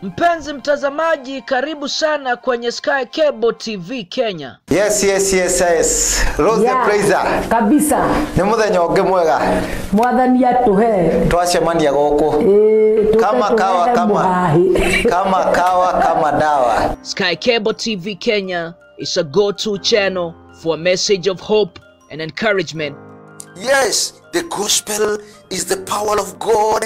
Mpenzi mtazamaji, karibu sana kwenye Sky Cable TV Kenya. Yes, yes, yes, yes. Rose the Praiser. Kabisa. Nĩ mũthenya ũngĩ mwega. Mwathani atuhe. Twacemania gũkũ. Kama kawa kama. Kama kawa kama dawa. Sky Cable TV Kenya is a go-to channel for a message of hope and encouragement. Yes, the gospel is the power of God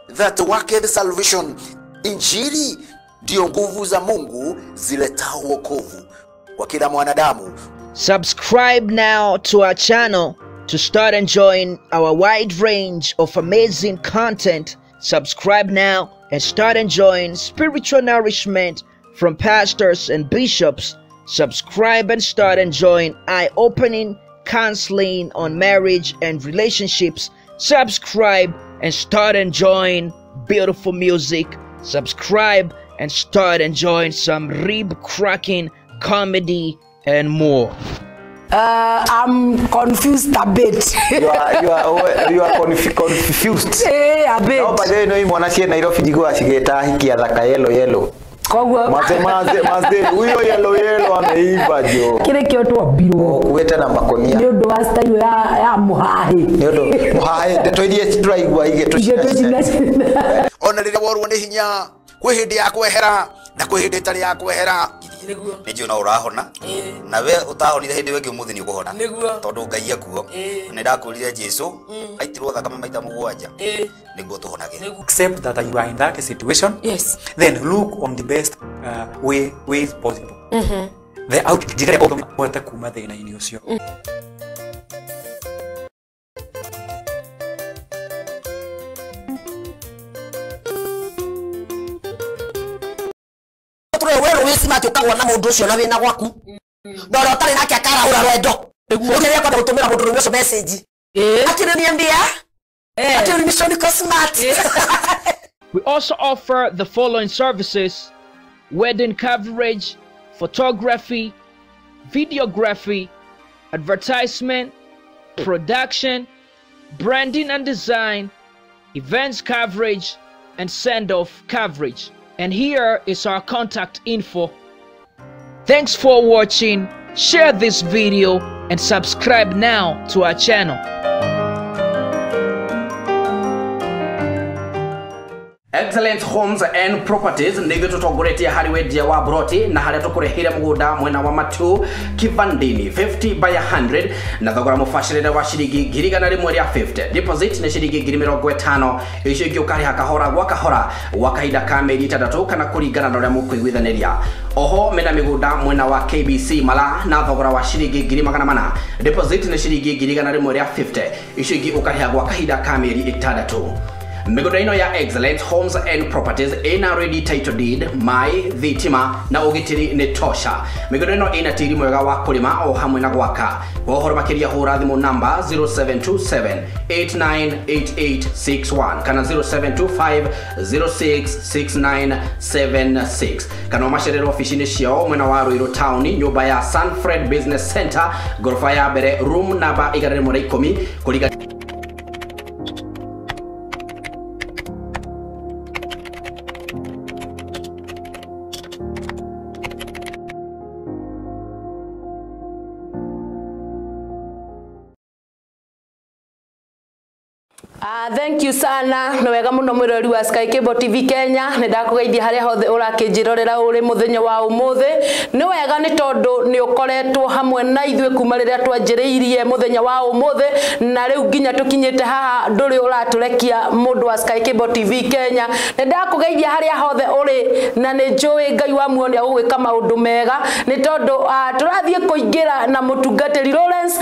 that worketh salvation. Injili ndio nguvu za Mungu ziletao wokovu kwa kila mwanadamu. Subscribe now to our channel to start enjoying our wide range of amazing content. Subscribe now and start enjoying spiritual nourishment from pastors and bishops. Subscribe and start enjoying eye-opening counseling on marriage and relationships. Subscribe and start enjoying beautiful music. Subscribe and start enjoying some rib-cracking comedy and more. I'm confused a bit. You are confused. Eh, a bit. No, but you know, mwana Nairobi jigua shigeta hiki ya thaka yellow yellow. Maze maze maze huyo yellow yellow ameiva jo. Kile kioto wabirwo. Kuweta na makonia. Ni undu wa style ya muhahi. Ni undu muhahi ndeto iria turaigua igetucina. Ona rĩrĩa worwo nĩ hinya kwĩ hĩndĩ ya kwehera na kwĩ hĩndĩ ĩtarĩ ya kwehera. Nĩ njũĩ no ũrahona na we ũtahonire hĩndĩ ĩyo ĩngĩ ũmũthĩ nĩ ũkũhona tondũ Ngai ekuo. Nĩ ndakwĩrire Jesu aitirwo thakame maita mũgwanja nĩguo tũhonage. Accept that you are in that situation. Yes. Then look on the best way possible. The out njĩra ĩrĩa kuma thĩna-inĩ ũcio. Na mundu ucio na wina gwaku na uria utari nake akarahura rwendo uria kwenda gutumira mundu ucio message akiriniambia ati niko smart. We also offer the following services: wedding coverage, photography, videography, advertisement, production, branding and design, events coverage, and send-off coverage. And here is our contact info. Thanks for watching. Share this video and subscribe now to our channel. Excellent Homes and Properties nĩithuĩ tũtongoretie harĩ wendia wa broti na harĩa tũkũrehire mũgũnda mwena wa Matu Kivandini 50 by 100 na thogora mũbacĩrĩre wa ciringi 150. Deposit nĩ ciringi 50,000, icio ingĩ ũkarĩha kahora gwa kahora gwa kahinda ka mĩeri 6 kana kũringana na ũrĩa mũkũiguithanĩria. Oho mena mĩgũnda mwena wa KBC Mala na thogora wa ciringi 400. Deposit nĩ ciringi 150, icio ingĩ ũkarĩha gwa kahinda ka mĩeri 6. Mĩgũnda ĩno ya Excellent Homes and Properties ĩna ready title deed, mai, thitima na ũgitĩri nĩ tosha. Mĩgũnda ĩno ĩna tĩri mwega wa kũrĩma o hamwe na gwaka. Kwa ũhoro makĩria hũra thimũ namba 0727 898861 kana 0725 066976 kana ũmacerere ofici-inĩ ciao mwena wa Ruiru Town, nyũmba ya Sanfred Business Center, gorofa ya mbere, room namba 110 kũringa. Thank you sana. Nĩ wega mũno mwĩrori wa Sky Cable TV Kenya. Nĩ ndakũgeithia harĩa hothe ũrakĩnjĩrorera ũrĩ mũthenya wa ũmũthĩ. Nĩ wega nĩ tondũ nĩ ũkoretwo hamwe na ithuĩ kuma rĩrĩa twanjĩrĩirie mũthenya wa ũmũthĩ na rĩu nginya tũkinyĩte haha ndũrĩ ũratũrekia mũndũ wa Sky Cable TV Kenya. Nĩ ndakũgeithia harĩa hothe ũrĩ na nĩ njũĩ Ngai wa muoyo nĩ agũgwĩka maũndũ mega nĩ tondũ tũrathiĩ kũingĩra na mũtungatĩri Lawrence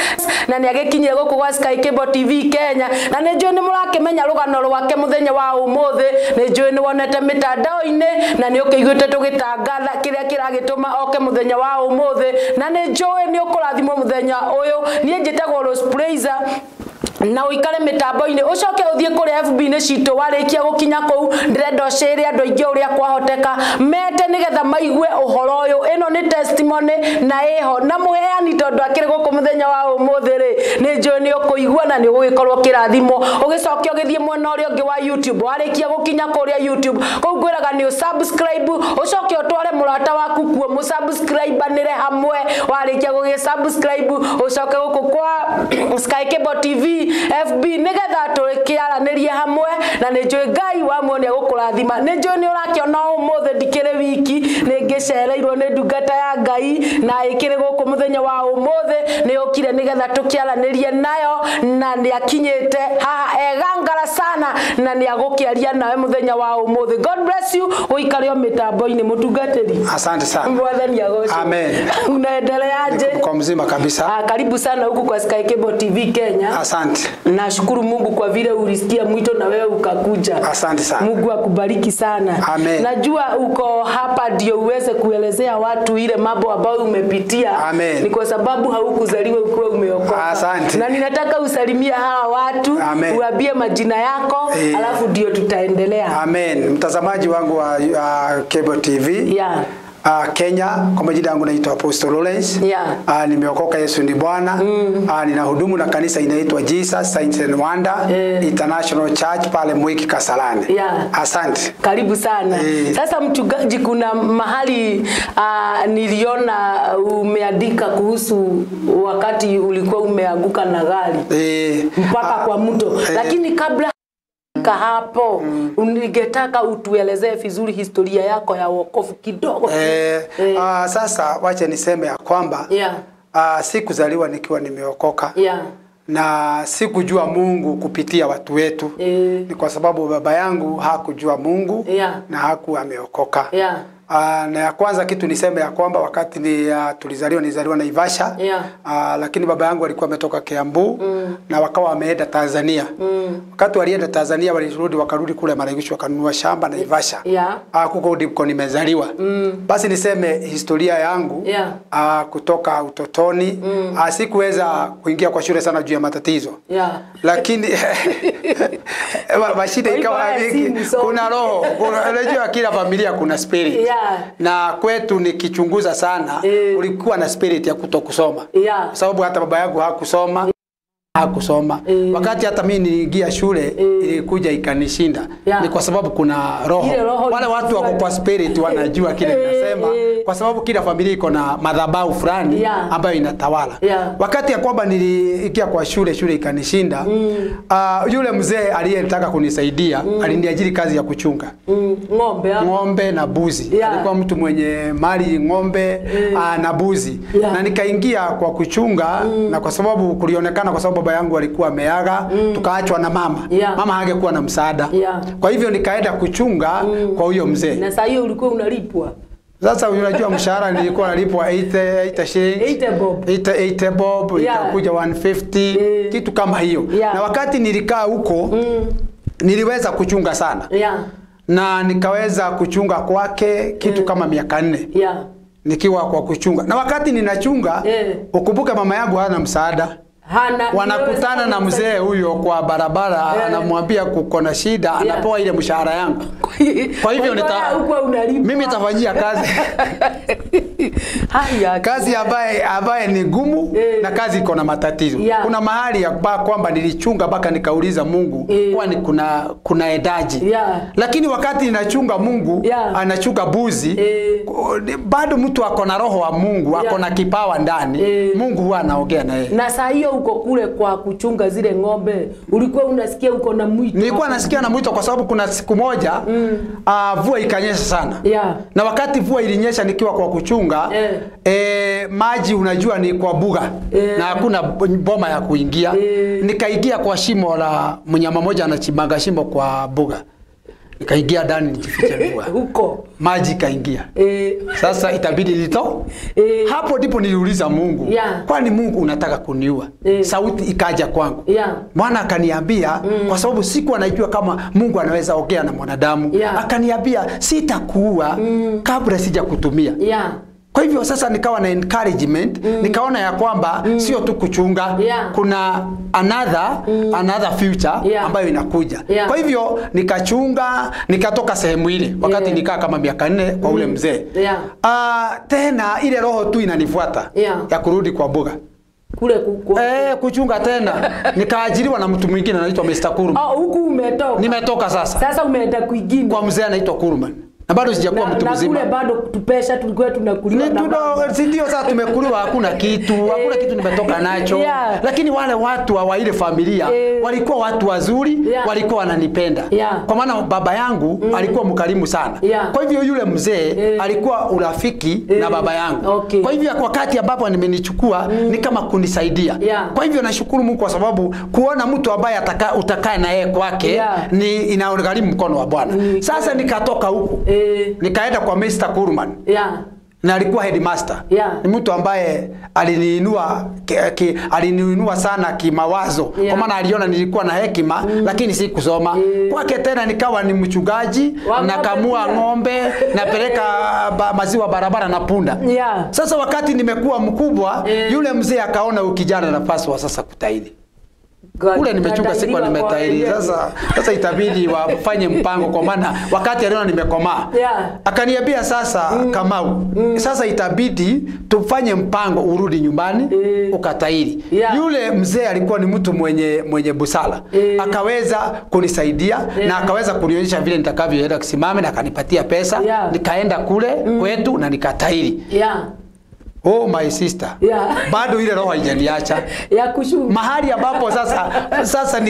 na nĩ agĩkinyire gũkũ gwa Sky Cable TV Kenya na nĩ njũĩ nĩ mũrakĩmenya rũgano rwake mũthenya wa ũmũthĩ. Nĩ njũĩ nĩ wonete mĩtandao-inĩ na nĩ ũkĩiguĩte tũgĩtangatha kĩrĩa kĩragĩtũma oke mũthenya wa ũmũthĩ na nĩ njũĩ nĩ ũkũrathimwo mũthenya ũyũ. Niĩ njĩtagwo Rose Praiser. Na uikare mitambo-inĩ ucoke uthie kũrĩa FB-inĩ citũ warĩkia gũkinya kũu ndĩrenda ũcĩre andũ aingĩ ũrĩa kwahoteka mete nĩgetha maigue ũhoro ũyũ. Ĩno nĩ testimony na ĩho na mũheani tondũ akĩrĩ gũkũ mũthenya wa ũmũthĩ rĩ nĩ njũĩ nĩ ũkũigua na nĩ ũgũgĩkorwo ũkĩrathimwo. Ũgĩcoke ũgĩthiĩ mwena ũrĩa ũngĩ wa YouTube warĩkia gũkinya kũrĩa YouTube kũu ngwĩraga nĩ ũsubscribe ũcoke ũtware mũrata waku kuo mũsubscribe-anĩre hamwe. Warĩkia gũgĩ-subscribe ũcoke gũkũ kwa Sky Cable TV FB nigetha tũkĩaranĩrie hamwe na nĩ njũĩ Ngai wa muo nĩ egũkũrathima. Nĩ njũĩ nĩ ũrakĩona ũmũthĩ ndikĩrĩ wiki nĩ ngĩcereirwo nĩ ndungata ya Ngai na ĩkĩrĩ gũkũ mũthenya wa ũmũthĩ nĩ yũkire nĩgetha tũkĩaranĩrie nayo na nĩ akinyĩte haha egangara sana na nĩ agũkĩaria nawe mũthenya wa ũmũthĩ. God bless you. Ũikare o mĩtambo-inĩ mũtungatĩri. Asante sana. Mwathani agocwo. Amen. Unaendeleaje? Kwa mzima kabisa. Karibu sana huku kwa Sky Cable TV Kenya. Asante. Nashukuru Mungu kwa vile ulisikia mwito na wewe ukakuja. Asante sana. Mungu akubariki sana. Amen. Najua uko hapa ndio uweze kuelezea watu ile mambo ambayo umepitia. Amen. Ni kwa sababu haukuzaliwa ukiwa umeokoka. Asante. Na ninataka usalimie hawa watu, uambie majina yako, alafu ndio tutaendelea. Amen. Mtazamaji wangu wa Cable TV. Yeah. Kenya, kwa majina yangu naitwa Apostle Lawrence. Yeah. Nimeokoka, Yesu ni Bwana. Ninahudumu na kanisa inaitwa Jesus Signs and Wonder International Church pale Mwiki Kasarani. Yeah. Asante. Karibu sana. Sasa mchungaji, kuna mahali niliona umeandika kuhusu wakati ulikuwa umeanguka na gari mpaka kwa mto. Lakini kabla hapo ningetaka utuelezee vizuri historia yako ya wokovu kidogo. Sasa wacha niseme ya kwamba sikuzaliwa nikiwa nimeokoka. Na sikujua Mungu kupitia watu wetu. Ni kwa sababu baba yangu hakujua Mungu na hakuwa ameokoka. Na ya kwanza kitu niseme ya kwamba wakati ni tulizaliwa, nilizaliwa Naivasha. Lakini baba yangu alikuwa ametoka Kiambu na wakawa wameenda Tanzania. Wakati walienda Tanzania walirudi, wakarudi kule Maragisho wakanunua shamba Naivasha. Huko ndiko nimezaliwa. Basi niseme historia yangu kutoka utotoni. Sikuweza kuingia kwa shule sana juu ya matatizo. Lakini mashida ikawa mingi. Kuna roho, unajua kila familia kuna spirit. Na kwetu nikichunguza sana ulikuwa na spirit ya kutokusoma. Kwa sababu hata baba yangu hakusoma. Wakati hata mimi niliingia shule ilikuja ikanishinda. Ni kwa sababu kuna roho. Wale watu wako kwa spirit wanajua kile ninasema, kwa sababu kila familia iko na madhabahu fulani ambayo inatawala. Wakati ya kwamba niliingia kwa shule, shule ikanishinda. Yule mzee aliyetaka kunisaidia aliniajiri kazi ya kuchunga ng'ombe na buzi. Alikuwa mtu mwenye mali ng'ombe na buzi. Na nikaingia kwa kuchunga na kwa sababu kulionekana, kwa sababu baba yangu alikuwa ameaga, tukaachwa na mama. Mama hangekuwa na msaada. Kwa hivyo nikaenda kuchunga kwa huyo mzee. Na saa hiyo ulikuwa unalipwa? Sasa unajua mshahara nilikuwa nalipwa 8 shillings, 8 bob, ikakuja 150, kitu kama hiyo. Na wakati nilikaa huko niliweza kuchunga sana. Na nikaweza kuchunga kwake kitu kama miaka 4. Nikiwa kwa kuchunga. Na wakati ninachunga, ukumbuke mama yangu hana msaada. Wanakutana na mzee huyo kwa barabara, anamwambia kuko na shida, anapewa ile mshahara yangu. Kwa hivyo mimi nitafanyia kazi. Kazi ambaye ni gumu na kazi iko na matatizo. Kuna mahali ya kwamba nilichunga mpaka nikauliza Mungu kwani kuna edaji. Lakini wakati ninachunga Mungu anachunga buzi, bado mtu ako na roho wa Mungu, ako na kipawa ndani. Mungu huwa anaongea na yeye. Na saa hiyo uko kule kwa kuchunga zile ng'ombe, ulikuwa unasikia uko na mwito? Nilikuwa nasikia na mwito kwa sababu kuna siku moja mvua ikanyesha sana. Na wakati mvua ilinyesha nikiwa kwa kuchunga, maji unajua ni kwa buga na hakuna boma ya kuingia. Nikaingia kwa shimo la mnyama mmoja anachimbaga shimo kwa buga. Nikaingia ndani nijifiche mvua. Huko maji kaingia. Sasa itabidi nito. Hapo ndipo niliuliza Mungu, kwani Mungu unataka kuniua? Sauti ikaja kwangu. Bwana akaniambia, kwa sababu sikuwa najua kama Mungu anaweza ongea na mwanadamu. Akaniambia sitakuua kabla sijakutumia. Kwa hivyo sasa nikawa na encouragement, nikaona ya kwamba sio tu kuchunga, kuna another future ambayo inakuja. Kwa hivyo nikachunga, nikatoka sehemu ile wakati nikaa kama miaka 4 kwa ule mzee. Tena ile roho tu inanifuata ya kurudi kwa mbuga. Kule kuchunga tena. Nikaajiriwa na mtu mwingine anaitwa Mr. Kurman. Oh, huku umetoka. Nimetoka sasa. Sasa umeenda kwingine. Kwa mzee anaitwa Kurman. Na bado sijakuwa mtu mzima. Na kule bado tupesha tulikuwa tunakuliwa na baba. Si ndio sasa tumekuliwa, hakuna kitu, hakuna kitu nimetoka nacho. Lakini wale watu wa ile familia walikuwa watu wazuri, walikuwa wananipenda. Kwa maana baba yangu alikuwa mkarimu sana. Kwa hivyo yule mzee alikuwa urafiki na baba yangu. Kwa hivyo wakati ambapo nimenichukua ni kama kunisaidia. Kwa hivyo nashukuru Mungu kwa sababu kuona mtu ambaye utakaa na yeye kwake ni inagharimu mkono wa Bwana. Sasa nikatoka huko. Nikaenda kwa Mr. Kurman. Na alikuwa headmaster. Ni mtu ambaye aliniinua aliniinua sana kimawazo. Kwa maana aliona nilikuwa na hekima lakini sikusoma. Kwake tena nikawa ni mchungaji, nakamua ng'ombe, napeleka maziwa barabara na punda. Sasa wakati nimekuwa mkubwa, yule mzee akaona ukijana nafasi sasa kutaili. Kule nimechunga siku nimetairi. Sasa itabidi wafanye mpango kwa maana wakati aliona nimekomaa. Akaniambia sasa Kamau, sasa itabidi tufanye mpango urudi nyumbani ukatairi. Yule mzee alikuwa ni mtu mwenye busara. Akaweza kunisaidia na akaweza kunionyesha vile nitakavyoenda kisimame na akanipatia pesa. Nikaenda kule kwetu na nikatairi. Oh my sister. Bado ile roho haijaniacha. Ya kushunga. Mahali ambapo sasa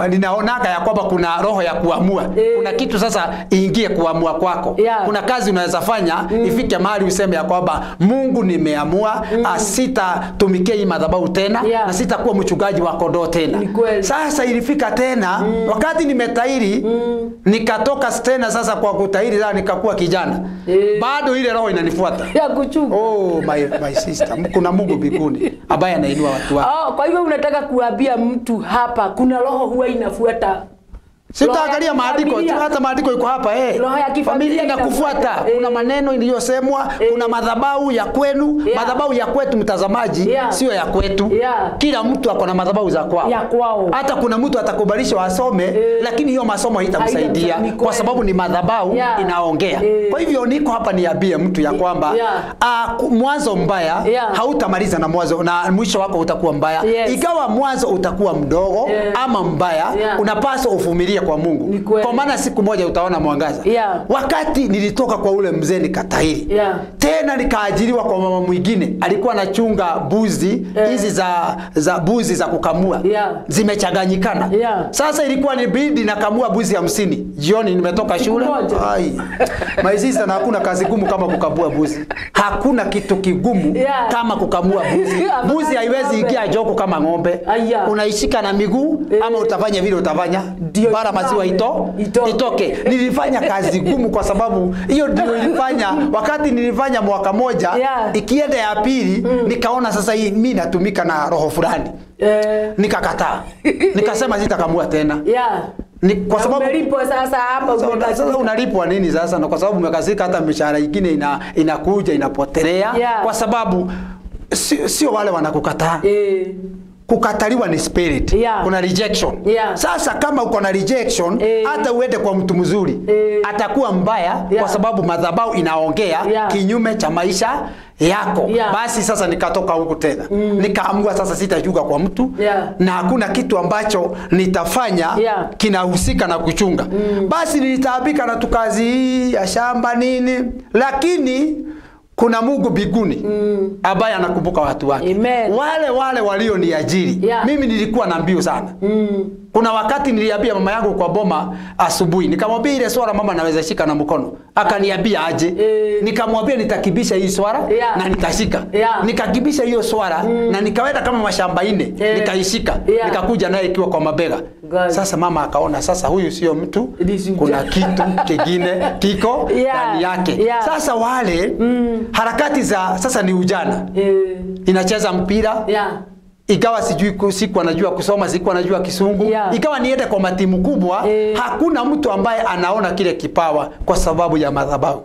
ninaonaka ya kwamba kuna roho ya kuamua. Kuna kitu sasa iingie kuamua kwako. Kuna kazi unaweza fanya ifike mahali useme ya kwamba Mungu nimeamua sitatumikia hii madhabahu tena na sitakuwa mchungaji wa kondoo tena. Sasa ilifika tena wakati nimetairi nikatoka tena sasa kwa kutairi sasa nikakuwa kijana. Bado ile roho inanifuata. Ya kuchunga. Oh my sister, kuna Mungu mbinguni ambaye anainua watu wake. Oh, kwa hivyo unataka kuambia mtu hapa kuna roho huwa inafuata. Sitaangalia maandiko, hata maandiko iko hapa Roho ya kifamilia inakufuata. Kuna maneno iliyosemwa, kuna madhabahu ya kwenu, madhabahu ya kwetu mtazamaji, sio ya kwetu. Kila mtu ako na madhabahu za kwao. Ya kwao. Hata kuna mtu atakubalisha asome, lakini hiyo masomo haitamsaidia kwa sababu ni madhabahu inaongea. Kwa hivyo niko hapa niambie mtu ya kwamba mwanzo mbaya hautamaliza na mwanzo na mwisho wako utakuwa mbaya. Ikawa mwanzo utakuwa mdogo ama mbaya, unapaswa uvumilie kwa Mungu. Kwa maana siku moja utaona mwangaza. Wakati nilitoka kwa ule mzee nikatahiri. Tena nikaajiriwa kwa mama mwingine, alikuwa anachunga mbuzi hizi za mbuzi za kukamua. Zimechanganyikana. Sasa ilikuwa ni bidi nakamua mbuzi 50. Jioni nimetoka shule. Ai. My sister, na hakuna kazi gumu kama kukamua mbuzi. Hakuna kitu kigumu kama kukamua mbuzi. Mbuzi haiwezi ingia joko kama ng'ombe. Unaishika na miguu ama utafanya vile utafanya. Bara maziwa itoke. Nilifanya kazi gumu kwa sababu hiyo ndio ilifanya wakati nilifanya mwaka moja ikienda ya pili nikaona sasa hii mimi natumika na roho fulani. Nikakataa. Nikasema sitakamua tena. Ni kwa sababu umelipwa sasa hapa umekasirika. Sasa unalipwa nini sasa? Na kwa sababu umekasirika hata mishahara nyingine inakuja inapotelea kwa sababu sio wale wanakukataa. Kukataliwa ni spirit. Kuna rejection. Sasa kama uko na rejection hata uende kwa mtu mzuri atakuwa mbaya kwa sababu madhabahu inaongea kinyume cha maisha yako. Basi sasa nikatoka huku tena. Nikaamua sasa sitachuka kwa mtu na hakuna kitu ambacho nitafanya kinahusika na kuchunga. Basi nilitaabika na tukazi ya shamba nini, lakini kuna Mungu mbinguni ambaye anakumbuka watu wake. Amen. Wale walioniajiri. Mimi nilikuwa na mbio sana. Kuna wakati niliambia mama yangu kwa boma asubuhi, nikamwambia ile swala mama naweza shika na mkono. Akaniambia aje. Nikamwambia nitakibisha hii swala na nitashika. Nikakibisha hiyo swala na nikawenda kama mashamba 4 nikaishika. Nikakuja naye ikiwa kwa mabega. Sasa mama akaona sasa huyu sio mtu, kuna kitu kingine kiko ndani yake. Sasa wale harakati za sasa ni ujana. Inacheza mpira. Ikawa sijui siku anajua kusoma, siku anajua Kisungu. Ikawa niende kwa matimu kubwa, hakuna mtu ambaye anaona kile kipawa kwa sababu ya madhabahu.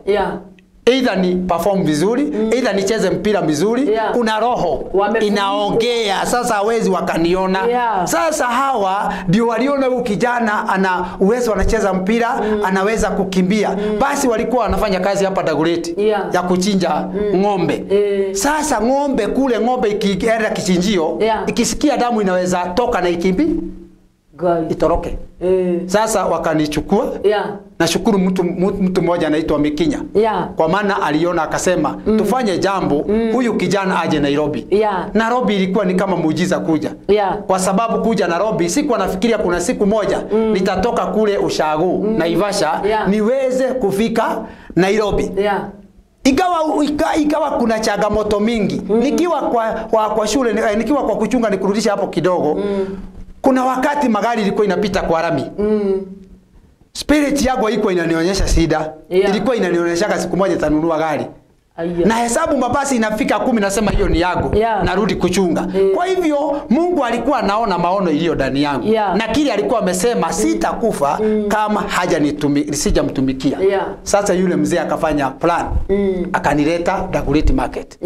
Either ni perform vizuri, either nicheze mpira vizuri, kuna roho inaongea. Sasa hawezi wakaniona. Sasa hawa ndio waliona huyu kijana ana uwezo, anacheza mpira, anaweza kukimbia. Basi walikuwa wanafanya kazi hapa Dagoretti ya kuchinja ng'ombe. Sasa ng'ombe kule, ng'ombe ikienda kichinjio, ikisikia damu inaweza toka na ikimbi itoroke. Sasa wakanichukua. Nashukuru mtu mmoja anaitwa Mikinya. Kwa maana aliona akasema tufanye jambo, huyu kijana aje Nairobi. Nairobi ilikuwa ni kama muujiza kuja. Kwa sababu kuja Nairobi sikuwa nafikiria kuna siku moja nitatoka kule Ushago Naivasha niweze kufika Nairobi. Ikawa kuna changamoto mingi. Nikiwa kwa shule, nikiwa kwa kuchunga, nikurudisha hapo kidogo. Kuna wakati magari ilikuwa inapita kwa rami. Spirit yangu haikuwa inanionyesha shida. Ilikuwa inanionyesha siku moja nitanunua gari. Na hesabu mabasi inafika 10 nasema hiyo ni yangu. Narudi kuchunga. Kwa hivyo Mungu alikuwa anaona maono iliyo ndani yangu. Na kile alikuwa amesema sitakufa kama sijamtumikia. Sasa yule mzee akafanya plan. Akanileta Dagoretti Market.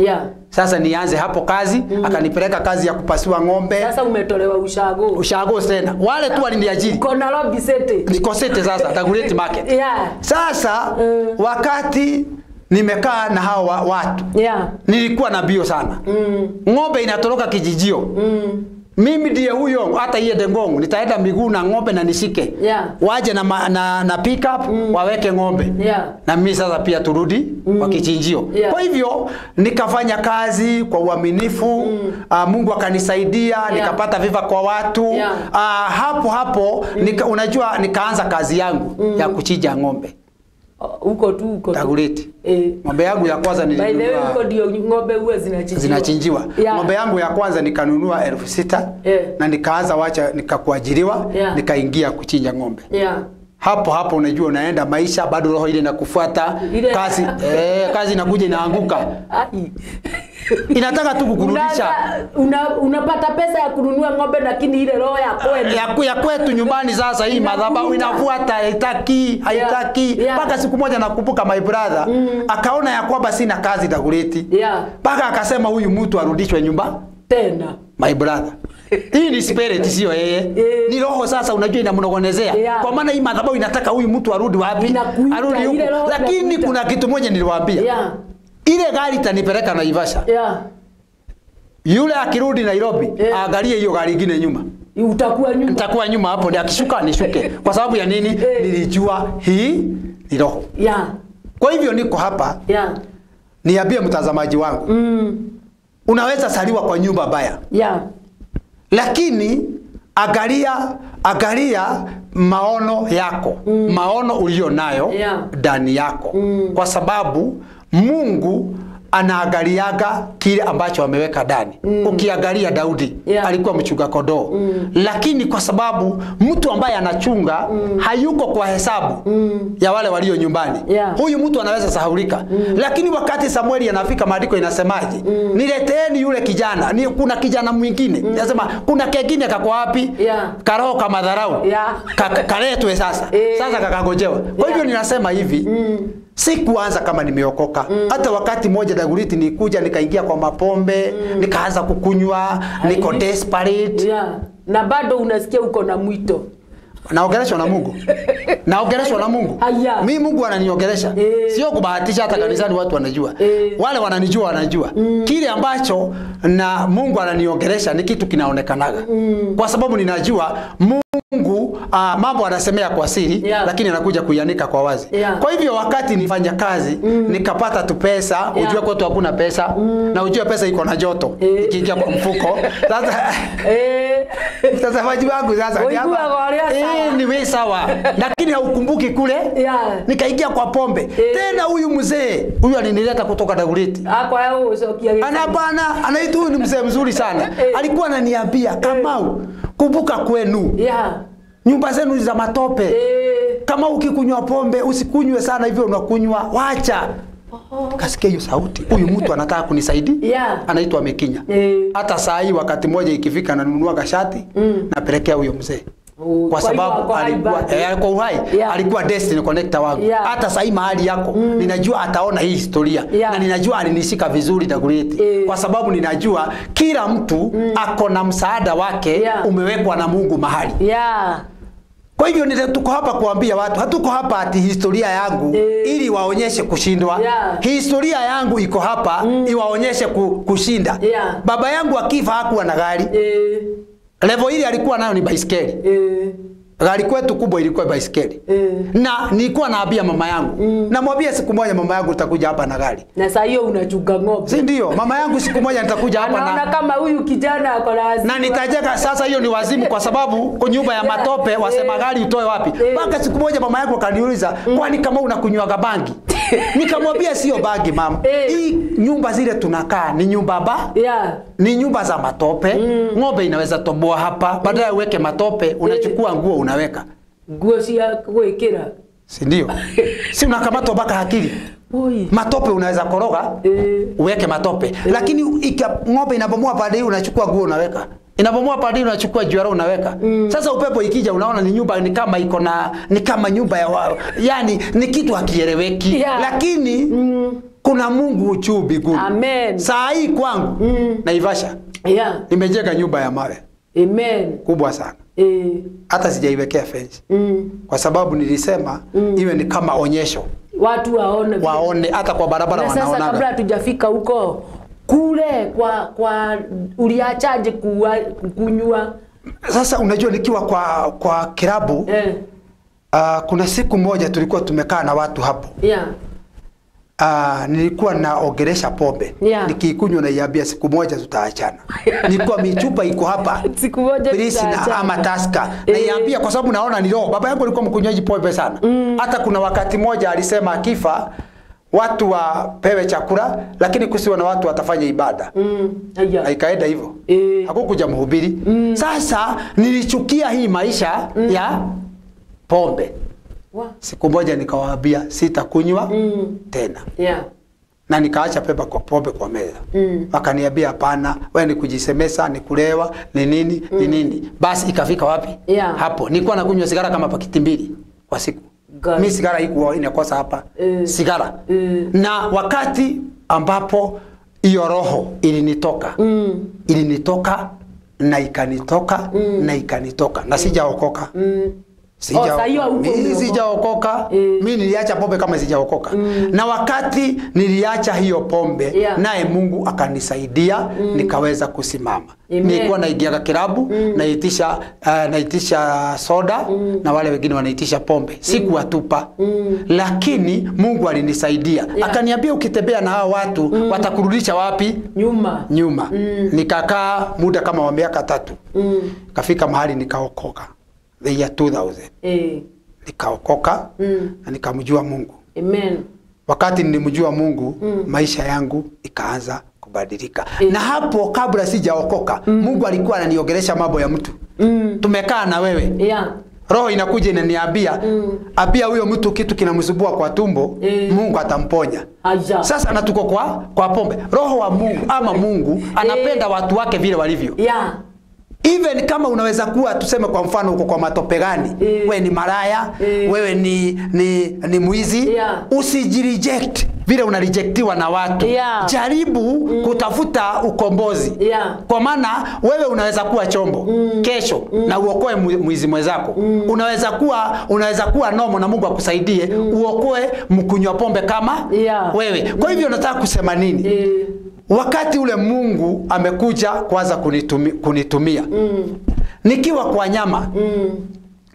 Sasa nianze hapo kazi, akanipeleka kazi ya kupasua ng'ombe. Sasa umetolewa Ushago. Ushago tena. Wale tu waliniajiri. Uko Nairobi City. Niko City sasa, Dagoretti Market. Sasa wakati nimekaa na hawa watu. Nilikuwa na bio sana. Ng'ombe inatoroka kijijio. Mimi ndiye huyo, hata iende Ngongo nitaenda miguu na ng'ombe na nishike. Waje na pick up waweke ng'ombe. Na mimi sasa pia turudi kwa kichinjio. Kwa hivyo nikafanya kazi kwa uaminifu. Mungu akanisaidia, nikapata viva kwa watu. Hapo hapo unajua nikaanza kazi yangu ya kuchinja ng'ombe. Huko tu huko. Dagoretti. Ng'ombe yangu ya kwanza nilinunua. By the way, huko ndio ng'ombe huwa zinachinjiwa. Ng'ombe yangu ya kwanza nikanunua 6,000 na nikaanza wacha nikakuajiriwa, nikaingia kuchinja ng'ombe. Hapo hapo unajua unaenda maisha bado roho ile inakufuata, kazi kazi inakuja inaanguka. Inataka tu kukurudisha. Unapata pesa ya kununua ng'ombe lakini ile roho ya kwenu. Ya kwetu nyumbani sasa hii madhabahu inafuata, haitaki, haitaki. Mpaka siku moja nakumbuka my brother akaona ya kwamba sina kazi Dagoretti. Mpaka akasema huyu mtu arudishwe nyumba tena. My brother. Hii ni spirit sio yeye. Ni roho sasa unajua inamnogonezea. Kwa maana hii madhabahu inataka huyu mtu arudi wapi? Arudi huko. Lakini kuna kitu moja niliwaambia. Ile gari itanipeleka Naivasha. Yule akirudi Nairobi, aangalie hiyo gari nyingine nyuma. Utakuwa nyuma. Nitakuwa nyuma hapo ndio akishuka nishuke. Kwa sababu ya nini? Nilijua hii ni roho. Kwa hivyo niko hapa. Niambie mtazamaji wangu. Unaweza saliwa kwa nyumba baya. Lakini angalia maono yako. Maono ulio nayo ndani yako. Kwa sababu Mungu anaangaliaga kile ambacho ameweka ndani. Ukiangalia Daudi alikuwa mchunga kondoo. Lakini kwa sababu mtu ambaye anachunga hayuko kwa hesabu ya wale walio nyumbani. Huyu mtu anaweza sahaulika. Lakini wakati Samueli anafika, maandiko inasemaje? Nileteeni yule kijana. Ni kuna kijana mwingine. Inasema kuna kengine kako wapi? Karoho kama dharau. Kaletwe sasa. Sasa kakangojewa. Kwa hivyo ninasema hivi, sikuanza kama nimeokoka. Hata wakati moja Dagoretti nikuja nikaingia kwa mapombe, nikaanza kukunywa, niko desperate. Na bado unasikia uko na mwito. Naongeleshwa na Mungu. Naongeleshwa na Mungu. Mimi Mungu ananiongelesha. Sio kubahatisha, hata kanisani watu wanajua. Wale wananijua wanajua. Kile ambacho na Mungu ananiongelesha ni kitu kinaonekanaga. Kwa sababu ninajua Mungu mambo anasemea kwa siri, lakini anakuja kuianika kwa wazi. Kwa hivyo wakati nifanya kazi, nikapata tu pesa, ujue kwetu hakuna pesa, na ujue pesa iko na joto, ikiingia kwa mfuko. Sasa sasa wajibu wangu sasa ni hapa. Ni wewe sawa. Lakini haukumbuki kule. Nikaingia kwa pombe. Tena huyu mzee, huyu alinileta kutoka Dagoretti. Anabana, anaitwa huyu ni mzee mzuri sana. Alikuwa ananiambia, Kamau, kumbuka kwenu. Nyumba zenu za matope. Kama ukikunywa pombe usikunywe sana hivyo unakunywa, wacha. Kasikia hiyo sauti. Huyu mtu anataka kunisaidia. Anaitwa Mikinya. Hata saa hii wakati moja ikifika nanunua kashati, napelekea huyo mzee. Kwa sababu alikuwa uhai, alikuwa destiny connector wangu. Hata sasa mahali yako ninajua ataona hii historia na ninajua alinishika vizuri na great, kwa sababu ninajua kila mtu ako na msaada wake umewekwa na Mungu mahali. Kwa hivyo tuko hapa kuambia watu, hatuko hapa ati historia yangu ili waonyeshe kushindwa. Historia yangu iko hapa iwaonyeshe kushinda. Baba yangu akifa hakuwa na gari. Level ile alikuwa nayo ni baiskeli. Gari kwetu kubwa ilikuwa baiskeli. Na nilikuwa naambia mama yangu. Namwambia siku moja mama yangu utakuja hapa na gari. Na saa hiyo unachunga ng'ombe. Si ndio? Mama yangu siku moja nitakuja hapa na anaona kama huyu kijana ako na wazimu. Na nitajenga sasa, hiyo ni wazimu kwa sababu kwa nyumba ya matope wasema gari utoe wapi? Mpaka siku moja mama yangu akaniuliza, "Kwani kama unakunywaga bangi?" Nikamwambia sio bangi mama. Hii nyumba zile tunakaa ni nyumba ba? Ni nyumba za matope. Ng'ombe inaweza toboa hapa, baadaye uweke matope, unachukua nguo unaweka. Nguo cia gwikira. Si ndio? Si unakamatwa mpaka akili. Matope unaweza koroga, uweke matope. Lakini ng'ombe inabomoa pande unachukua nguo unaweka. Inabomoa pande unachukua juara unaweka. Sasa upepo ikija unaona ni nyumba ni kama iko na ni kama nyumba ya wao. Yani ni kitu hakieleweki. Lakini kuna Mungu juu mbinguni. Amen. Saa hii kwangu Naivasha. Nimejenga nyumba ya mawe. Amen. Kubwa sana. Hata sijaiwekea fence. Kwa sababu nilisema iwe ni kama onyesho. Watu waone. Waone hata kwa barabara wanaona. Sasa kabla hatujafika huko kule kwa uliachaje kunywa? Sasa unajua nikiwa kwa kilabu kuna siku moja tulikuwa tumekaa na watu hapo. Nilikuwa naongelesha pombe. Nikikunywa naiambia siku moja tutaachana. Nilikuwa michupa iko hapa. Siku moja tutaachana. Ama Tusker. Naiambia kwa sababu naona ni roho. Baba yangu alikuwa mkunywaji pombe sana. Hata kuna wakati moja alisema akifa watu wapewe chakula lakini kusiwe na watu watafanya ibada. Na ikaenda hivyo. Hakukuja mhubiri. Sasa nilichukia hii maisha ya pombe. Siku moja nikawaambia sitakunywa tena. Na nikaacha pepa kwa pombe kwa meza. Wakaniambia hapana, wewe ni kujisemesa, ni kulewa, ni nini, ni nini. Basi ikafika wapi? Hapo. Nilikuwa nakunywa sigara kama pakiti 2 kwa siku. Mimi sigara haikuwa inakosa hapa. Sigara. Na wakati ambapo hiyo roho ilinitoka. Ilinitoka na ikanitoka na ikanitoka. Na sijaokoka. Sijaokoka. Mimi niliacha pombe kama sijaokoka. Na wakati niliacha hiyo pombe, naye Mungu akanisaidia nikaweza kusimama. Nilikuwa naingia kilabu, naitisha soda na wale wengine wanaitisha pombe. Sikuwatupa. Lakini Mungu alinisaidia. Akaniambia ukitembea na hao watu watakurudisha wapi? Nyuma. Nyuma. Nikakaa muda kama wa miaka 3. Kafika mahali nikaokoka. The year 2000. Nikaokoka na nikamjua Mungu. Amen. Wakati nilimjua Mungu, maisha yangu ikaanza kubadilika. Na hapo kabla sijaokoka, Mungu alikuwa ananiongelesha mambo ya mtu. Tumekaa na wewe. Roho inakuja inaniambia, ambia huyo mtu kitu kinamsumbua kwa tumbo, Mungu atamponya. Sasa na tuko kwa pombe. Roho wa Mungu ama Mungu anapenda watu wake vile walivyo. Even kama unaweza kuwa tuseme kwa mfano uko kwa matope gani, wewe ni malaya, wewe ni mwizi, usijireject vile unarejectiwa na watu. Jaribu kutafuta ukombozi. Kwa maana wewe unaweza kuwa chombo kesho na uokoe mwizi mwenzako. Unaweza kuwa nomo na Mungu akusaidie uokoe mkunywa pombe kama wewe. Kwa hivyo nataka kusema nini? Wakati ule Mungu amekuja kwanza kunitumia. Nikiwa kwa nyama,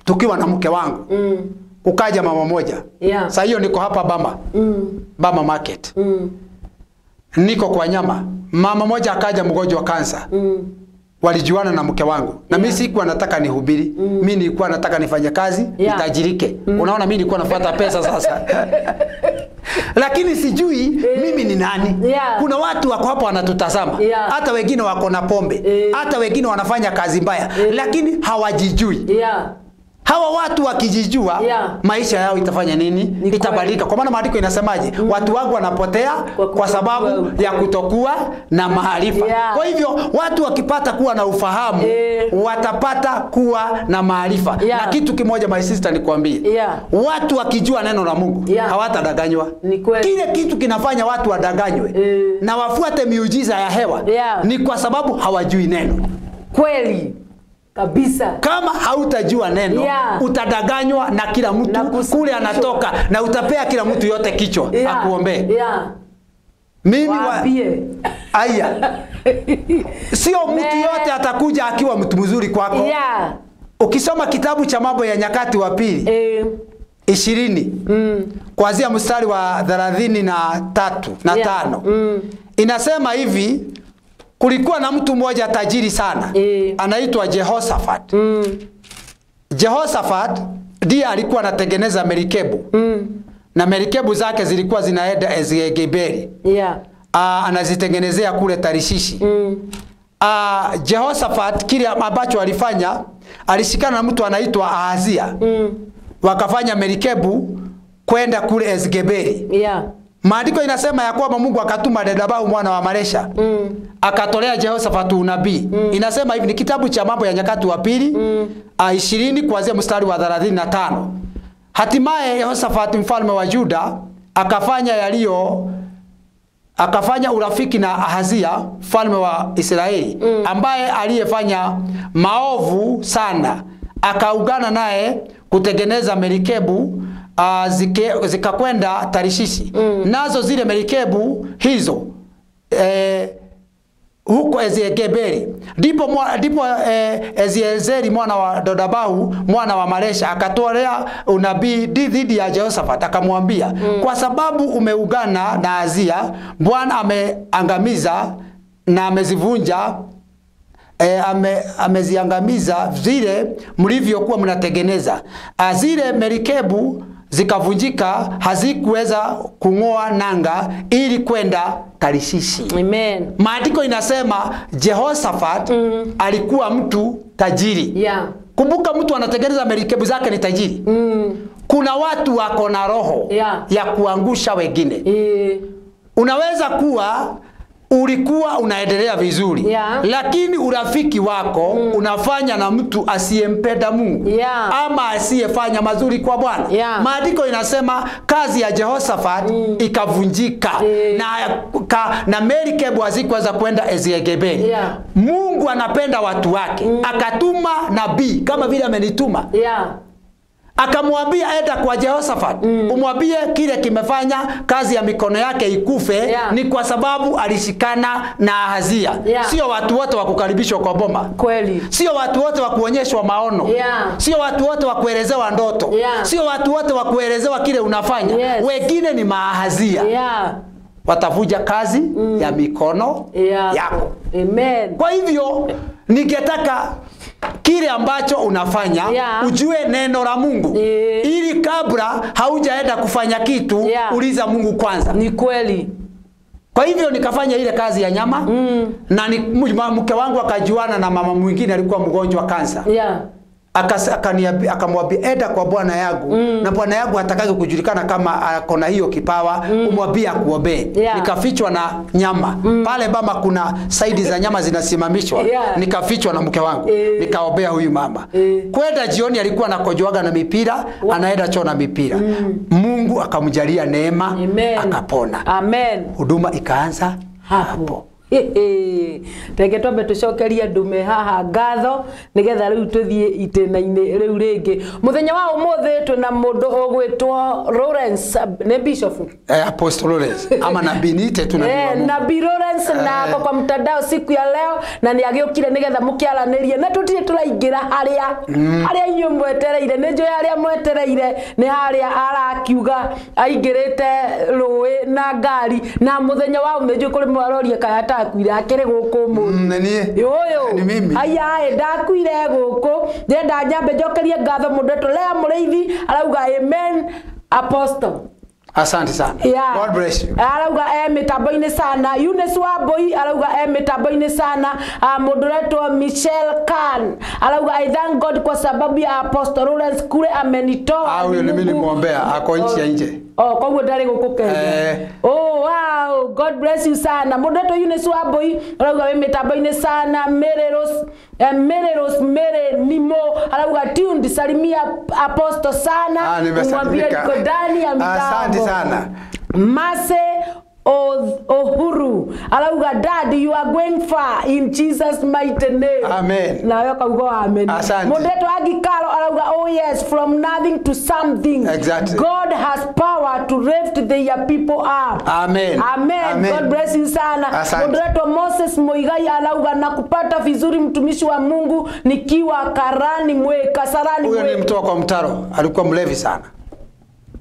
tukiwa na mke wangu, kukaja mama moja. Sasa hiyo niko hapa Bama. Bama Market. Niko kwa nyama. Mama moja akaja mgonjwa kansa. Walijuana na mke wangu. Na mimi sikuwa nataka nihubiri. Mimi nilikuwa nataka nifanye kazi, nitajirike. Unaona mimi nilikuwa nafuata pesa sasa. Lakini sijui mimi ni nani. Kuna watu wako hapo wanatutazama. Hata wengine wako na pombe. Hata wengine wanafanya kazi mbaya. Lakini hawajijui. Hawa watu wakijijua, maisha yao itafanya nini? Itabadilika. Kwa maana maandiko inasemaje? Watu wangu wanapotea kwa sababu ya kutokuwa na maarifa. Kwa hivyo watu wakipata kuwa na ufahamu, watapata kuwa na maarifa. Na kitu kimoja my sister nikwambie. Watu wakijua neno la Mungu, hawatadanganywa. Kile kitu kinafanya watu wadanganywe na wafuate miujiza ya hewa ni kwa sababu hawajui neno. Kweli. Kabisa. Kama hautajua neno, utadanganywa na kila mtu kule anatoka, na utapea kila mtu yote kichwa akuombee. Mimi aya. Sio mtu yote atakuja akiwa mtu mzuri kwako. Ukisoma kitabu cha Mambo ya Nyakati wa Pili 20 kuanzia mstari wa 33 na 5 inasema hivi: kulikuwa na mtu mmoja tajiri sana, anaitwa Jehoshaphat. Jehoshaphat ndiye alikuwa anatengeneza merikebu. Na merikebu zake zilikuwa zinaenda Ezigeberi. Anazitengenezea kule Tarishishi. Jehoshaphat kile ambacho alifanya, alishikana na mtu anaitwa Ahazia. Wakafanya merikebu kwenda kule Ezigeberi. Maandiko inasema ya kwamba Mungu akatuma Dedabahu mwana wa Maresha. Akatolea Jehoshaphat unabii. Inasema hivi, ni kitabu cha Mambo ya Nyakati wa Pili 20 kuanzia mstari wa 35. Hatimaye Jehoshaphat mfalme wa Juda akafanya urafiki na Ahazia mfalme wa Israeli, ambaye aliyefanya maovu sana. Akaungana naye kutengeneza merikebu zikakwenda Tarishishi. Nazo zile merikebu hizo huko Ezigeberi. Ndipo Eziezeri mwana wa Dodabahu mwana wa Maresha akatolea unabii dhidi ya Jehoshaphat, akamwambia, kwa sababu umeungana na Ahazia, Bwana ameangamiza na amezivunja ameziangamiza zile mlivyokuwa mnatengeneza. Zile merikebu zikavunjika, hazikuweza kung'oa nanga ili kwenda Tarishishi. Amen. Maandiko inasema Jehoshaphat alikuwa mtu tajiri. Kumbuka mtu anatengeneza merikebu zake ni tajiri. Kuna watu wako na roho ya kuangusha wengine. Unaweza kuwa ulikuwa unaendelea vizuri, lakini urafiki wako unafanya na mtu asiyempenda Mungu, ama asiyefanya mazuri kwa Bwana. Maandiko inasema kazi ya Jehoshaphat ikavunjika, na merikebu hazikuweza kwenda Ezigeberi. Mungu anapenda watu wake, akatuma nabii kama vile amenituma. Akamwambia enda kwa Jehoshaphat, umwambie kile kimefanya kazi ya mikono yake ikufe, ni kwa sababu alishikana na Ahazia. Sio watu wote wa kukaribishwa kwa boma. Kweli. Sio watu wote wa kuonyeshwa maono. Sio watu wote wa kuelezewa ndoto. Sio watu wote wa kuelezewa kile unafanya. Wengine ni maahazia. Watavuja kazi ya mikono yako. Amen. Kwa hivyo ningetaka kile ambacho unafanya ujue neno la Mungu, ili kabla haujaenda kufanya kitu uliza Mungu kwanza. Ni kweli. Kwa hivyo nikafanya ile kazi ya nyama, na mke wangu akajuana na mama mwingine alikuwa mgonjwa kansa. Akamwambia enda kwa bwana yangu, na bwana yangu hataki kujulikana kama akona hiyo kipawa, umwambie akuombee. Nikafichwa na nyama. Pale bama kuna saidi za nyama zinasimamishwa. Nikafichwa na mke wangu. Nikaombea huyu mama. Kwenda jioni alikuwa anakojoaga na mipira, anaenda choo na mipira. Mungu akamjalia neema, akapona. Amen. Huduma ikaanza hapo. Reke twambe tucokerie ndume haha ngatho nigetha riu tuthie itena-ini riu ringi. Muthenya wa umuthi twina mundu ugwitwo Lawrence, ni bishop Apostle Lawrence ama nabii niite tu nabii wa Mungu. Nabii Lawrence na ako kwa mtandao siku ya leo, na ni agiukire nigetha mukiaranirie na tutire turaingira haria haria inyuĩ mwetereire. Nĩ njũĩ haria mwetereire nĩ haria arakiuga aingĩrĩte rũĩ na ngari, na muthenya wa ũmũthĩ njũĩ kũrĩ mwaroria kaya ndakuire akĩrĩ gũkũ ũmũthĩ. Ũyũ Ni mimi. Aya, ndakuire gũkũ. Ndĩrenda nyambe njokerie ngatho mũndũ etwo Lea Mũrĩithi, arauga amen apostle. Asante sana. Yeah. God bless you. Arauga e mitambo-inĩ sana. Eunice Wambui arauga e mitambo-inĩ sana. Mũndũ ũretwo Michelle Khan arauga I thank God kwa sababu ya Apostle Lawrence kule amenitoa. Ah, huyo ni mimi nimuombea, ako nchi ya nje. Oh, koguo ndarĩ gũkũ Kenya. Oh, wow, God bless you sana. Mũndũ ũretwo Eunice Wambui arauga wĩ mitambo-inĩ sana. Mary Rose, Mary Rose, Mary Nimo arauga tuned, salimia Apostle sana. Ah, nimesalimika. Umwambie niko ndani ya mitambo. Asante sana. Mase Ohuru arauga dad you are going far in Jesus mighty name. Amen. Nawe kauga amen. Asante. Mũndũ Agikaro arauga oh yes, from nothing to something. Exactly. God has power to lift their people up. Amen. Amen. Amen. God bless you sana. Asante. Mũndũ Moses Muigai arauga nakupata vizuri mtumishi wa Mungu nikiwa karani mwe Kasarani Huyo mwe. ni mtoa kwa mtaro, alikuwa mlevi sana.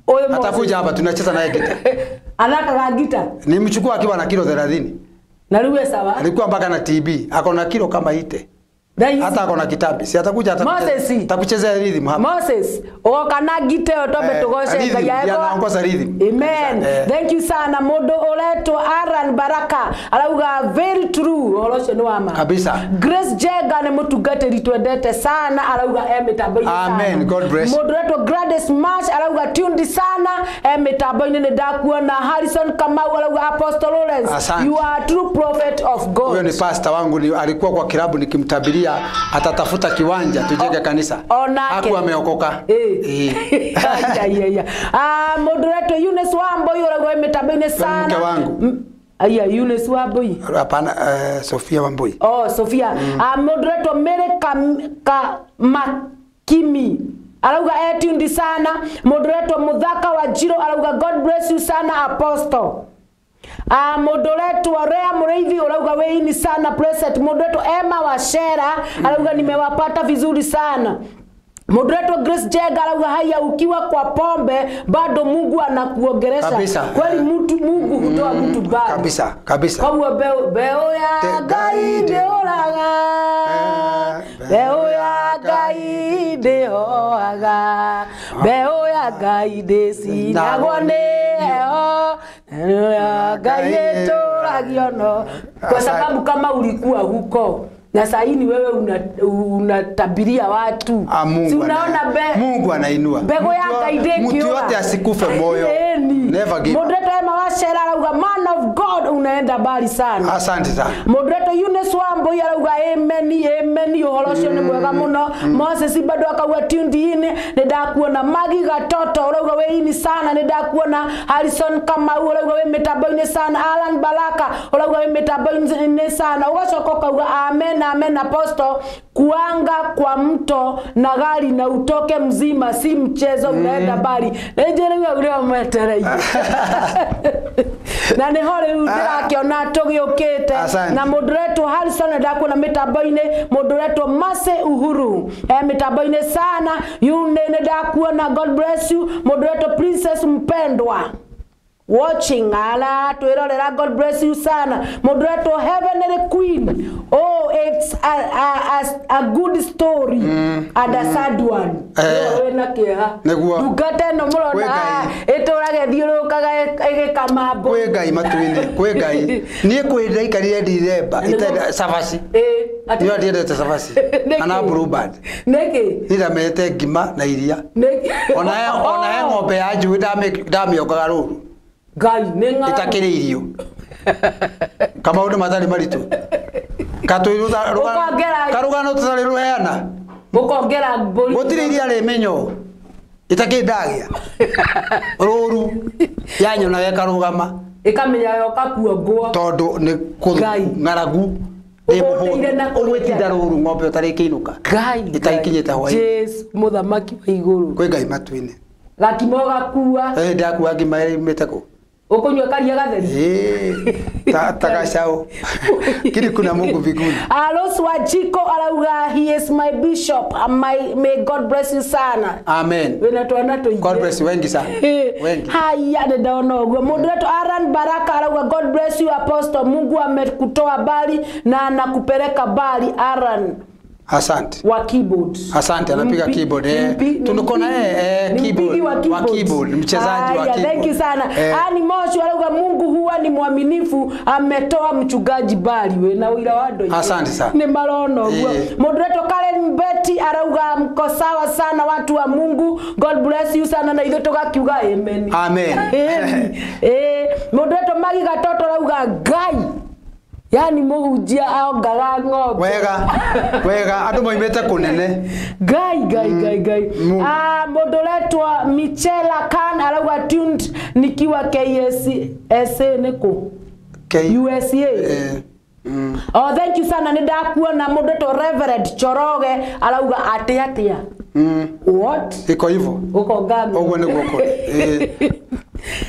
Huyo Moses. Atakuja hapa tunacheza naye gita. Anakaga gita. Nimchukua akiwa na kilo 30. Na rĩu sawa. Alikuwa mpaka na TB, ako na kilo kama ite. Hata ako na kitambi. Si atakuja Moses. atakuchezea rhythm hapa. Moses, oka na gita ĩyo twambe tũgoce Rhythm, Ngai ndiye agĩkorwo- anaongoza rhythm. Amen. Thank you sana. Mũndũ ũretwo Aaron Baraka arauga very true. Ũhoro ũcio nĩ wa ma. Kabisa. Grace Jenga nĩ mũtungatĩri twendete sana arauga e mĩtambo-inĩ sana. Amen. God bless. Mũndũ ũretwo Gladys Marsh arauga tuned sana e mĩtambo-inĩ nĩ ndakuona. Harrison Kamau arauga Apostle Lawrence, Asante. you are a true prophet of God. Huyo ni pastor wangu, ni alikuwa kwa kilabu nikimtabiria atatafuta kiwanja tujenge kanisa. Onake. Hakuwa ameokoka. Aya. Ah, mũndũ ũretwo Eunice Wambui ũrauga wĩ mĩtambo-inĩ sana. Mke wangu. Aya, Eunice Wambui. Hapana, Sofia Wambui. Oh, Sofia. Ah, mũndũ ũretwo Mary Makimi arauga etundi sana. Mũndũ ũretwo Mũthaka wa Njirũ arauga God bless you sana Apostle. Ah, mũndũ ũretwo Rea Mũrĩithi ũrauga wĩini sana present. Mũndũ ũretwo Emma Wachera arauga nimewapata vizuri sana. Mũndũ ũretwo Grace Jenga arauga haya, ukiwa kwa pombe bado Mungu anakuongeresha. Kabisa. Kweli mtu Mungu hutoa mtu bado. Kabisa, kabisa. Koguo mbeũ ya Ngai ndĩũraga, mbeũ ya Ngai ndĩhoaga, mbeũ ya Ngai ndĩcinagwo nĩ heho, mbeũ ya Ngai ĩtũragio no. Kwa sababu kama ulikuwa huko na saa hii ni wewe unatabiria watu. Ah, Mungu si unaona Mungu anainua. Mbegu ya Ngai ndĩngĩũra. Mtu yote asikufe moyo. Never give up. Mũndũ ũretwo Emma Wachera arauga man of God unaenda mbali sana. Asante sana. Mũndũ ũretwo Eunice Wambui arauga amen amen, ũhoro ũcio nĩ mwega mũno. Moses bado akauga tuned in, nĩ ndakuona. Magi Gatoto ũrauga wĩ ini sana, nĩ ndakuona. Harrison Kamau ũrauga wĩ mĩtambo-inĩ sana. Alan Baraka ũrauga wĩ mĩtambo-inĩ sana. Ũgacoka ũkauga amen amen Apostle, kuanga kwa mto na gari na utoke mzima si mchezo, unaenda mbali. Nĩ ũrĩa mwetereire na nĩho rĩu ndĩrakĩona tũgĩũkĩte na mũndũ ũretwo Harrison ndakuona mĩtambo-inĩ, mũndũ ũretwo Mercy Uhuru mĩtambo-inĩ sana. Yune nĩ ndakuona, God bless you. Mũndũ ũretwo Princess Mpendwa watching ala twirorera, God bless you sana. Mũndũ ũretwo Heavenly Queen, oh it's a good story and a sad one. Wĩna kĩeha Nĩguo. ndungata ĩno mũrona ĩtũraga ĩthiũrũrũkaga ĩgĩkama mbũri. Kwĩ Ngai matu-inĩ, kwĩ Ngai. Niĩ kwĩ ndaikarire Ndithemba itenda cabaci. Niĩ ndiendete cabaci kana Blueband. Nĩkĩ? Niĩ ndamete ngima na iria. Nĩkĩ? Ona he ng'ombe ya njui ndamĩongaga rũru. Ngai nĩ ng'aragu. Itakĩrĩ irio. Kamaũndũ matarĩ maritũ. Karũgano tũtarĩ rũheana. Ũkongera mbũri. Gũtirĩ iria rĩ mĩnyoo. Itakĩrĩ ndagĩa. Rũru yanyonaga ĩkarũgama. Ĩkamenya yoka kuongwo. Tondũ nĩ ng'aragu. Ũgwĩtinda rũru ng'ombe ũtarĩkĩinũka. Ngai. Ĩtaikinyĩte hwaĩ. Jesu mũthamaki wa igũrũ. Kwĩ Ngai matu-inĩ. Gakima ũgakua. Ndakua ngima ĩrĩmĩte kũ? Ũkũnyua karia gatheri. Ta gacau. Kiri kuna Mungu mbinguni. Alois Wajiko arauga he is my bishop. May God bless you sana. Amen. Wĩna twana tũingĩ. God bless you wengi sana. Wengi. Haya nĩ ndona ũguo. Mũndũ wetwo Aaron Baraka arauga God bless you Apostle. Mungu amekutoa mbali na anakupeleka mbali Aaron. Asante. Wa keyboard. Asante, anapiga keyboard eh. Tuko na yeye keyboard wa keyboard, mchezaji wa keyboard. Thank you sana. Ani Moshi arauga Mungu huwa ni mwaminifu, ametoa mchungaji bali we na wira wa ndo. Asante sana. Ni marono guo. Moderator Karen Betty arauga mko sawa sana watu wa Mungu. God bless you sana na ithuĩ tũgakiuga amen. Amen. Moderator Magi Gatoto arauga Ngai yani muhunjia aongaga ng'ombe. Wega wega andu moimite kunene. Ngai Ngai Ngai Ngai. Mundu uretwo Michela Khan arauga tuned nikiwa KSA niku USA. Oh, thank you sana, nĩ ndakuona. Mũndũ etwo Reverend Choroge arauga atĩ atia. What? Iko hivyo. Ukonga ng'ombe. Ũguo nĩguo kũrĩ.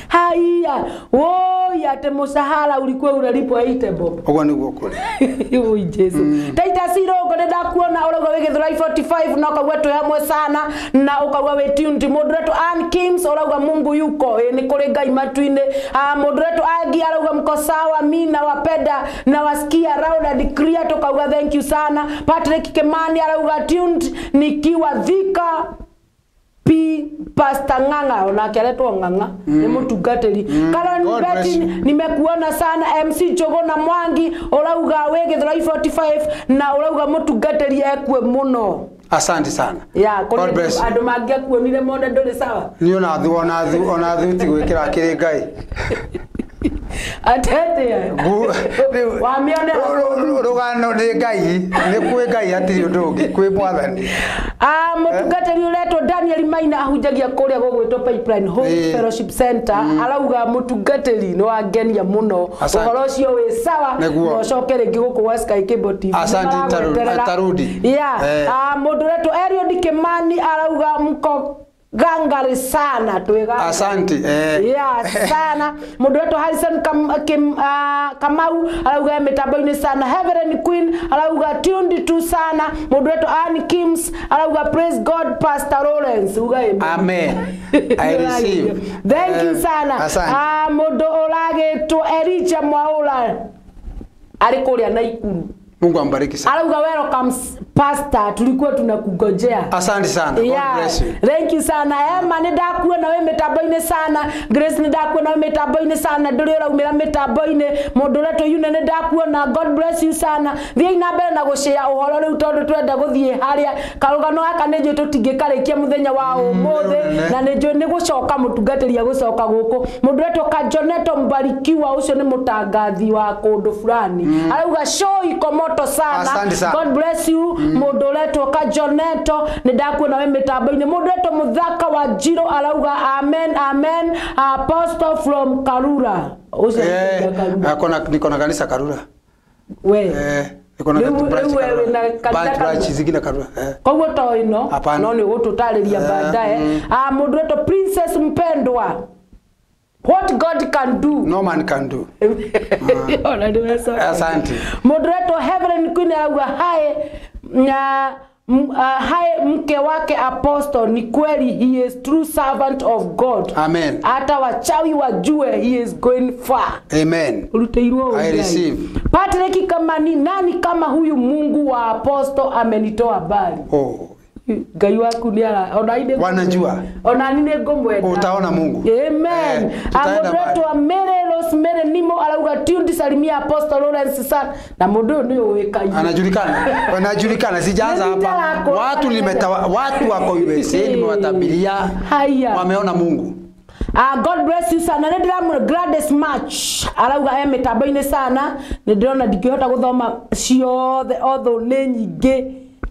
Haiya, woi ate mũcahara ulikuwa unalipwa 8 bob. Ũguo nĩguo kũrĩ. Oi Jesu. Taita Sirongo nĩ ndakuona ũrauga wĩ Gĩthũrai 45 na ũkauga twĩ hamwe sana na ũkauga wĩ tuned. Mũndũ ũretwo Ann Kings ũrauga Mungu yuko, nĩ kũrĩ Ngai matu-inĩ. Mũndũ ũretwo Agi arauga mko sawa, mi nawapenda na wasikia round and clear, tukauga thank you sana. Patrick Kimani arauga tuned nikiwa Thika P Pastor Ng'ang'a, onake aretwo Ng'ang'a nĩ mũtungatĩri. Karen Betty nimekuona sana. MC Njuguna Mwangi ũrauga wĩ Gĩthũrai 45 na ũrauga mũtungatĩri ekue mũno. Asante sana. Ya, kũrĩ andũ mangĩakuonire mone ndũrĩ sawa. Niĩ ona thuti gwĩkĩra kĩrĩ Ngai. Atete. Wamĩonera rũgano nĩ Ngai, nĩ kwĩ Ngai hatirĩ ũndũ ũngĩ, kwĩ Mwathani. Mũtungatĩri ũretwo Daniel Maina ahunjagia kũrĩa gũgwĩtwo Pipeline Home Fellowship Center arauga mũtungatĩri nĩ wangenia mũno, ũhoro ũcio wĩ sawa na ũcoke rĩngĩ gũkũ gwa Sky Cable TV. Asante, tarudi. Yeah. Mũndũ ũretwo Eliud Kimani arauga mko gangari sana, twega. Asante. Yeah, sana. Mũndũ wetwo Harrison Kamau arauga mitambo-inĩ sana. Heaven Queen arauga tuned to sana. Mũndũ wetwo Ann Kims arauga praise God Pastor Lawrence. Uga amen. Amen. I receive. Thank you sana. Mũndũ ũragĩtwo Elijah Mwaura arĩ kũrĩa Naikuru. Mungu ambariki sana. Arauga welcome pastor, tulikuwa tunakungojea. Asante sana. God bless you. Thank you sana. Emma nĩ ndakuona wĩ mitambo-inĩ sana. Grace nĩ ndakuona wĩ mitambo-inĩ sana. Ndũrĩ ũraumĩra mitambo-inĩ. Mũndũ ũretwo Yune nĩ ndakuona. God bless you sana. Thiĩ na mbere na gũshare ũhoro rĩu tondũ twenda gũthiĩ harĩa karũgano gaka nĩ njũĩ tũtingĩkarĩkia mũthenya wa ũmũthĩ na nĩ njũĩ nĩ gũcoka mũtungatĩri agũcoka gũkũ. Mũndũ ũretwo Kajoneto Mbarikiwa ũcio nĩ mũtangathi wa kũndũ fulani. Arauga show iko moto sana. God bless you. Mũndũ ũretwo Kajoneto nĩ ndakuona wĩ mitambo-inĩ. Mũndũ ũretwo Mũthaka wa Njiro arauga amen amen. Apostle from Karura. Ũcio niko na kanisa Karura. We. Niko na branch Karura. Branch zingine Karura. Koguo to ino no nĩ ũgũtũtarĩria baadaye. Mũndũ ũretwo Princess Mpendwa. What God can do, no man can do. Asante. Moderator Heaven Queen arauga hai na hai mke wake apostle, ni kweli he is true servant of God. Amen. Hata wachawi wajue he is going far. Amen. Uruteirwo. I receive. Patrick kama ni nani kama huyu Mungu wa apostle amenitoa mbali. Oh. Ngai waku ni ara ona ine wanajua ona nine ngomwenda utaona Mungu. Amen. Amodreto Mary Rosemary Nimo arauga tuned salimia Apostle Lawrence sana na mundu ni uwikaine anajulikana wanajulikana, sijaanza hapa watu watu wako USA nimewatabiria wameona Mungu. God bless you sana. Nĩ ndĩramwĩra Gladys March arauga he mĩtambo-inĩ sana, nĩ ndĩrona ndingĩhota gũthoma ciothe although nĩ nyingĩ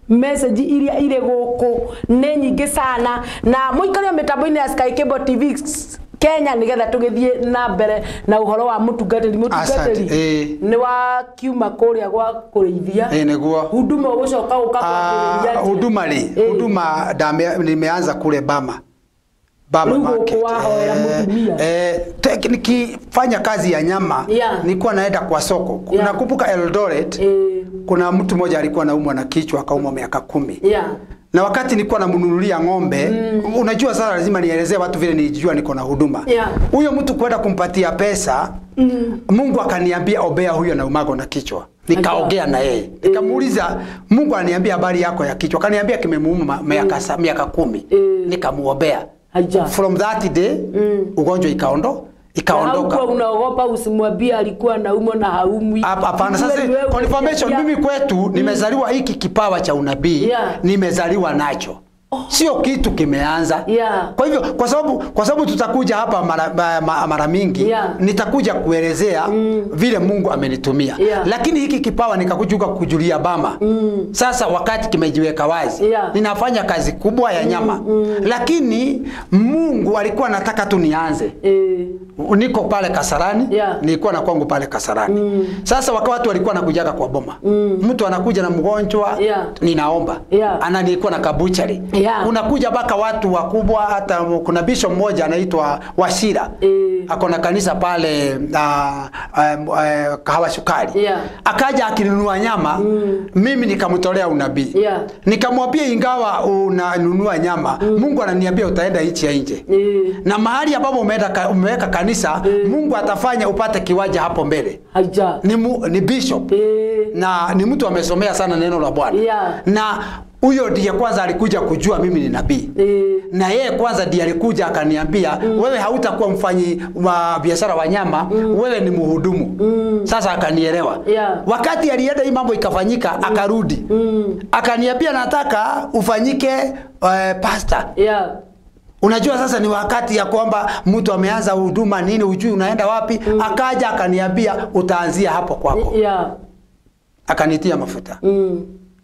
message iria irĩ gũkũ nĩ nyingĩ sana, na mũikario mĩtambo-inĩ ya Sky Cable TV Kenya nĩgetha tũgĩthiĩ na mbere na ũhoro wa mũtungatĩri. Mũtungatĩri nĩ wa kiuma kũrĩa gwa kũrĩithia. Nĩguo huduma ũgũcoka gũka kwambĩrĩria huduma rĩ, huduma nimeanza kule Bama Bama market. Nikifanya kazi ya nyama nilikuwa naenda kwa soko. Nakumbuka Eldoret kuna mtu mmoja alikuwa anaumwa na kichwa akaumwa miaka 10. Na wakati nilikuwa namnunulia ng'ombe, unajua sasa lazima nielezee watu vile nilijua niko na huduma. Huyo mtu kwenda kumpatia pesa, Mungu akaniambia obea huyo na umago na kichwa. Nikaongea na yeye. Nikamuuliza, Mungu ananiambia habari yako ya kichwa. Kaniambia kimemuuma miaka 10. Nikamuombea. From that day ugonjwa ikaondoka. Haukuwa unaogopa usimwambie alikuwa anaumwa na haumwi? Hapana. Sasa confirmation, mimi kwetu nimezaliwa hiki kipawa cha unabii, nimezaliwa nacho. Sio kitu kimeanza. Kwa hivyo kwa sababu tutakuja hapa mara mingi, nitakuja kuelezea vile Mungu amenitumia. Lakini hiki kipawa nikakuja kujulia Bama. Sasa wakati kimejiweka wazi, ninafanya kazi kubwa ya nyama. Lakini Mungu alikuwa anataka tu nianze. Niko pale Kasarani, nilikuwa na kwangu pale Kasarani. Sasa watu walikuwa wanakujaga kwa boma. Mtu anakuja na mgonjwa, ninaomba. Nilikuwa na kabuchari. Unakuja baka watu wakubwa, hata kuna bishop mmoja anaitwa Washira. Ako na kanisa pale Kahawa Sukari. Akaja akinunua nyama, mimi nikamtolea unabii. Nikamwambia ingawa unanunua nyama, Mungu ananiambia utaenda nchi ya nje. Na mahali ambapo umeweka kanisa, Mungu atafanya upate kiwanja hapo mbele. Ni bishop. Na ni mtu amesomea sana neno la Bwana. Na huyo ndiye kwanza alikuja kujua mimi ni nabii. Na yeye kwanza ndiye alikuja akaniambia, wewe hautakuwa mfanyi wa biashara wa nyama, wewe ni mhudumu. Sasa akanielewa. Wakati alienda hii mambo ikafanyika, akarudi. Akaniambia nataka ufanyike pastor. Unajua sasa ni wakati ya kwamba mtu ameanza huduma nini, hujui unaenda wapi. Akaja akaniambia utaanzia hapo kwako. Akanitia mafuta.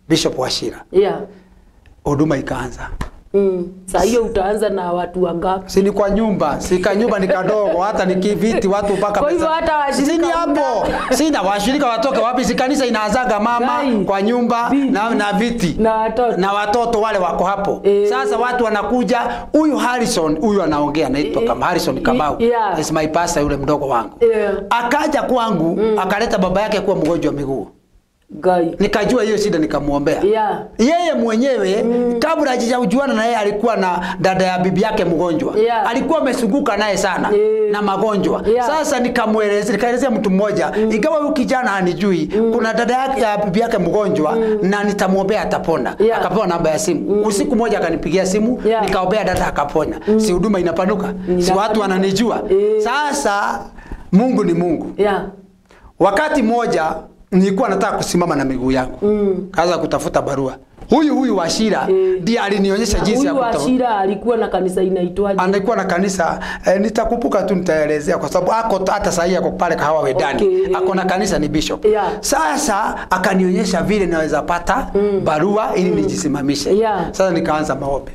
Bishop Washira. Huduma ikaanza. Sasa hiyo utaanza na watu wangapi? Si ni kwa nyumba, si ka nyumba ni kadogo, hata ni kiviti watu mpaka. Kwa hivyo hata washirika si hapo. Sina washirika watoke wapi? Si kanisa inaanzaga mama kwa nyumba na viti na watoto wale wako hapo. Sasa watu wanakuja, huyu Harrison, huyu anaongea anaitwa kama Harrison Kamau. Is my pastor yule mdogo wangu. Akaja kwangu, akaleta baba yake kuwa mgonjwa miguu. Nikajua hiyo shida nikamuombea. Yeye mwenyewe kabla hajajuana na yeye alikuwa na dada ya bibi yake mgonjwa. Alikuwa amesunguka naye sana na magonjwa. Sasa nikamuelezea, nikaelezea mtu mmoja, ingawa huyu kijana hanijui, kuna dada yake ya bibi yake mgonjwa na nitamuombea atapona. Akapewa namba ya simu. Usiku mmoja akanipigia simu, nikaombea dada akapona. Si huduma inapanuka? Si watu wananijua? Sasa Mungu ni Mungu. Wakati mmoja nilikuwa nataka kusimama na miguu yangu. Kaanza kutafuta barua. Huyu Washira ndiye alinionyesha jinsi ya kutafuta. Huyu Washira alikuwa na kanisa inaitwaje? Alikuwa na kanisa nitakumbuka tu nitaelezea kwa sababu ako hata sasa ako pale Kahawa Wedani. Ako na kanisa ni bishop. Sasa akanionyesha vile naweza pata barua ili nijisimamishe. Sasa nikaanza maombi.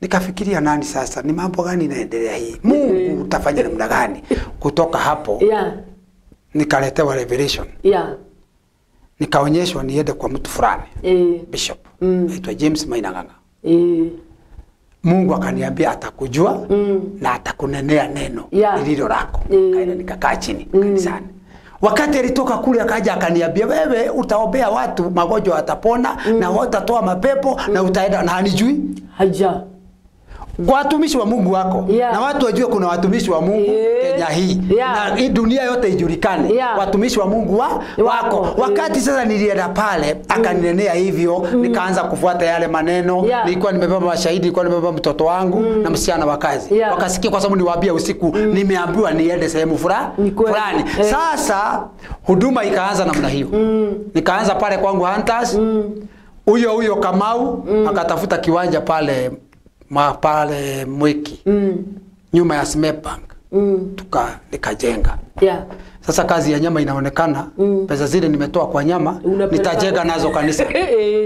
Nikafikiria nani sasa? Ni mambo gani inaendelea hii? Mungu utafanya namna gani? Kutoka hapo nikaletewa revelation. Nikaonyeshwa niende kwa mtu fulani. Bishop. Aitwa James Mainanganga. Mungu akaniambia atakujua na atakunenea neno lililo lako. Kaenda nikakaa chini kanisani. Wakati alitoka kule akaja akaniambia wewe utaombea watu magonjwa watapona na watatoa mapepo na utaenda na hanijui. Haja. Kwa watumishi wa Mungu wako. Na watu wajue kuna watumishi wa Mungu Kenya hii. Na hii dunia yote ijulikane. Watumishi wa Mungu wako. Wakati sasa nilienda pale akaninenea hivyo, nikaanza kufuata yale maneno. Nilikuwa nimebeba mashahidi, nilikuwa nimebeba mtoto wangu na msichana wa kazi. Wakasikia kwa sababu niwaambia usiku nimeambiwa niende sehemu fulani. Sasa huduma ikaanza namna hiyo. Nikaanza pale kwangu Hunters. Huyo Kamau akatafuta kiwanja pale pale Mwiki. Nyuma ya Smep Bank. Nikajenga. Sasa kazi ya nyama inaonekana, pesa zile nimetoa kwa nyama nitajenga nazo kanisa.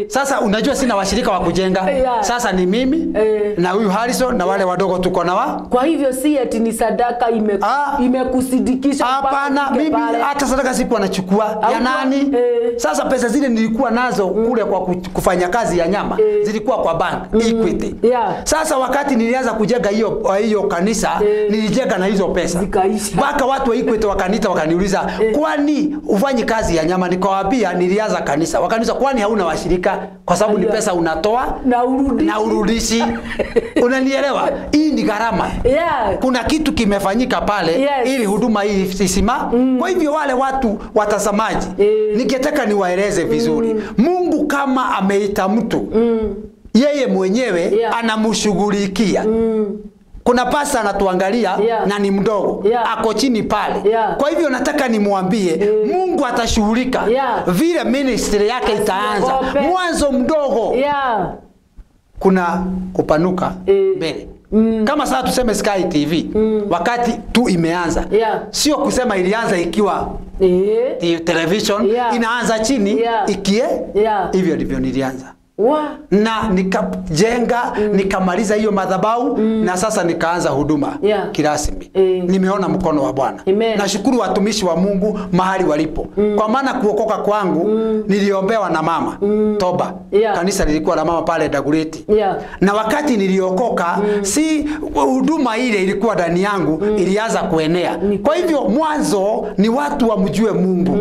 Sasa unajua sina washirika wa kujenga. Sasa ni mimi na huyu Harrison na wale wadogo tuko na wa. Kwa hivyo si eti ni sadaka imekusidikisha. Hapana, mimi hata sadaka sikuwa nachukua ya nani. Sasa pesa zile nilikuwa nazo kule kwa kufanya kazi ya nyama zilikuwa kwa bank Equity. Sasa wakati nilianza kujenga hiyo kanisa nilijenga na hizo pesa. Mpaka watu wa Equity Equity wakaniita wakaniuliza, kwani ufanyi kazi ya nyama? Nikawaambia nilianza kanisa. Wakaniuliza kwani hauna washirika? Kwa sababu ni pesa unatoa na urudishi. Na urudishi. Unanielewa? Hii ni gharama. Kuna kitu kimefanyika pale ili huduma hii isima. Kwa hivyo wale watu watazamaji, ningetaka niwaeleze vizuri. Mungu kama ameita mtu, yeye mwenyewe anamshughulikia. Kuna pasa anatuangalia na ni mdogo, ako chini pale. Kwa hivyo nataka nimwambie Mungu atashughulika vile ministry yake itaanza. Mwanzo mdogo kuna kupanuka mbele. Kama sasa tuseme Sky TV wakati tu imeanza, sio kusema ilianza ikiwa television, inaanza chini ikie. Hivyo ndivyo nilianza. Na nikajenga, nikamaliza hiyo madhabahu, na sasa nikaanza huduma kirasmi. Nimeona mkono wa Bwana. Nashukuru watumishi wa Mungu mahali walipo. Kwa maana kuokoka kwangu niliombewa na mama Toba. Kanisa lilikuwa la mama pale Dagoretti. Na wakati niliokoka, si huduma ile ilikuwa ndani yangu, ilianza kuenea. Kwa hivyo mwanzo ni watu wamjue Mungu.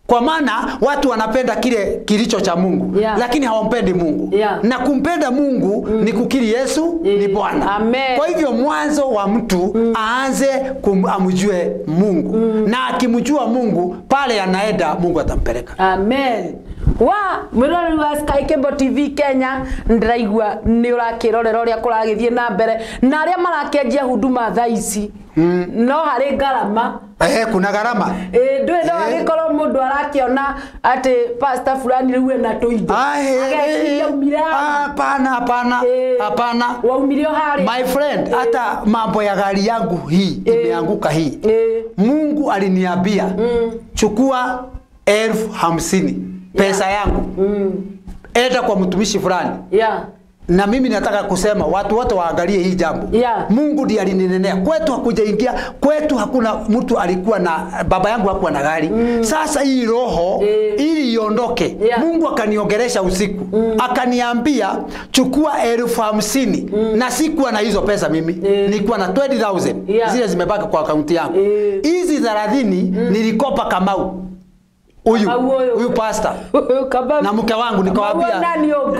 Kwa maana watu wanapenda kile kilicho cha Mungu, lakini hawampendi Mungu. Na kumpenda Mungu ni kukiri Yesu ni Bwana. Kwa hivyo mwanzo wa mtu aanze amjue Mungu. Na akimjua Mungu pale anaenda Mungu atampeleka. Amen. Wa mwiroreri wa Sky Cable TV Kenya, ndiraigua ni urakirorera uria kuragithie na mbere na aria marakenjia huduma thaa ici. No hari ngarama. Kuna gharama. Ndwe no agikorwo mundu arakiona ati pastor fulani riu ena tuindo. Hapana, hapana. Hapana. Waumire hari. My friend, hata mambo ya gari yangu hii imeanguka hii. Mungu aliniambia chukua 50,000 pesa yangu. Enda kwa mtumishi fulani. Na mimi nataka kusema watu wote waangalie hii jambo. Mungu ndiye alininenea. Kwetu hakujaingia, kwetu hakuna mtu alikuwa na baba yangu hakuwa na gari. Sasa hii roho ili iondoke, Mungu akaniongelesha usiku. Akaniambia chukua 50,000. Na sikuwa na hizo pesa mimi. Nilikuwa na 20,000. Zile zimebaki kwa akaunti yangu. Hizi 30 nilikopa Kamau. Huyu pastor na mke wangu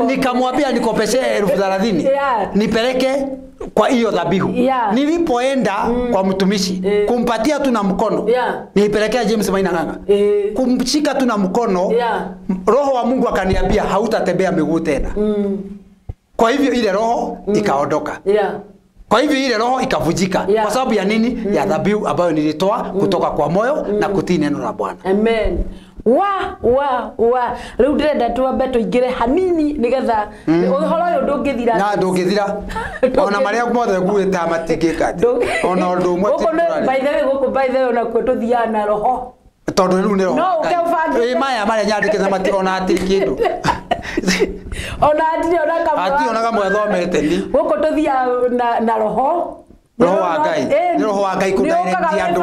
nikamwambia nikopeshe 30,000 nipeleke kwa hiyo dhabihu. Nilipoenda kwa mtumishi kumpatia tu na mkono, nilipelekea James Maina Ng'ang'a, kumshika tu na mkono, roho wa Mungu akaniambia hautatembea miguu tena. Kwa hivyo ile roho ikaondoka. Kwa hivyo ile roho ikavujika. Kwa sababu ya nini? Ya dhabihu ambayo nilitoa kutoka kwa moyo na kutii neno la Bwana. Amen. Wa riu ndirenda twambe tuingire hanini nigetha uhoro uyu ndungithira. Na ndungithira ona maria mothe nguite matingika ona undu umwe. By the way, guku by the way onakuo tuthiaga na roho tondu riu ni roho. No uke ubangi maya maria nyandikite mati ona atiri kindu. Ona atiri ona kamwe. Atiri ona kamwe thomete ni. Guku tuthiaga na roho. Roho wa Ngai. Ni roho wa Ngai kudirect andu.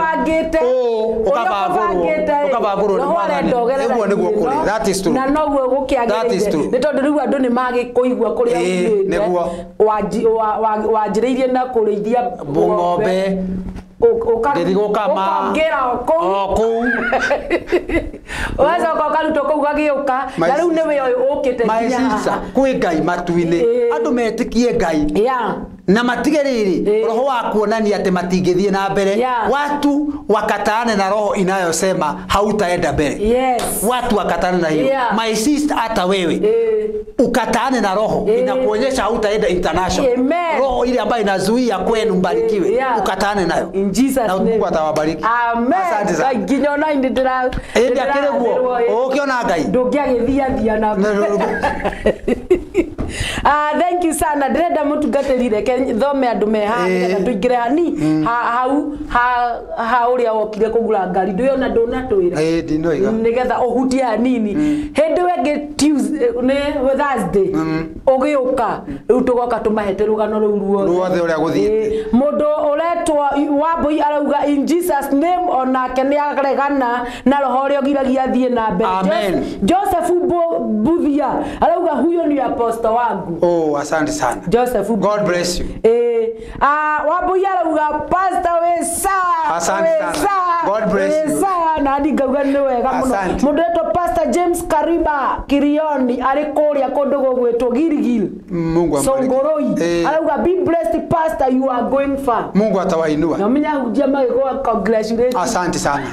Ukabangurwo ni Mwathani. Niguo niguo kuri. That is true. Na noguo gukiagirire. Ni tondu riu andu ni magikuigua kuria uumite. Niguo. Wanjiriirie na kurithia ng'ombe. Ngĩthiĩ gũkama. Ũkongera o kũu. O kũu. Ũgacoka ũkarutwo kũu gagĩũka. Na rĩu nĩwe ũyũ ũkĩte nginya haha. Kwĩ Ngai matu-inĩ. Andũ metĩkie Ngai. Na matige riri roho wa kuonania ati matingithie na mbere. Watu wakataane na roho inayosema hautaenda mbele. Watu wakataane na hiyo. My sister, hata wewe ukataane na roho inakuonyesha hautaenda international. Roho ile ambayo inazuia kwenu mbarikiwe, ukataane nayo. In Jesus na Mungu atawabariki. Amen. Asante sana. Nginya ona indi ndira. Indi akire guo. Ukiona Ngai. Ndungiagithia thia na. Thank you sana. Ndirenda mutungatĩri reke thome andũ me haha nĩgetha tũingĩre hani hau ha ũrĩa wokire kũgũra ngari ndũyona ndũnatwĩra ndinoiga nĩgetha ũhutie hanini hĩndĩ ĩyo ĩngĩ Tuesday nĩ Thursday ũgĩũka rĩu tũgoka tũmahete rũgano rũu ruothe ũrĩa gũthiĩte. Mũndũ ũretwo Wambui arauga in Jesus name onake nĩ aregana na roho ũrĩa ũgiragia athiĩ na mbere. Amen. Joseph Buthia arauga huyo ni apostle wangu. Oh, asante sana. Joseph. God bless you. Wambui arauga pastor wĩ sawa. Asante sana. God bless you. Sawa na ndi ngauga nĩ wega mũno. Mũndũ wetwo Pastor James Kariba Kirioni arĩ kũrĩa kũndũ gũgwĩtwo Gilgil. Mungu ambariki. Songoroi. Arauga be blessed pastor, you are going far. Mungu atawainua. Na menya hunjia magĩkũa congratulate. Asante sana.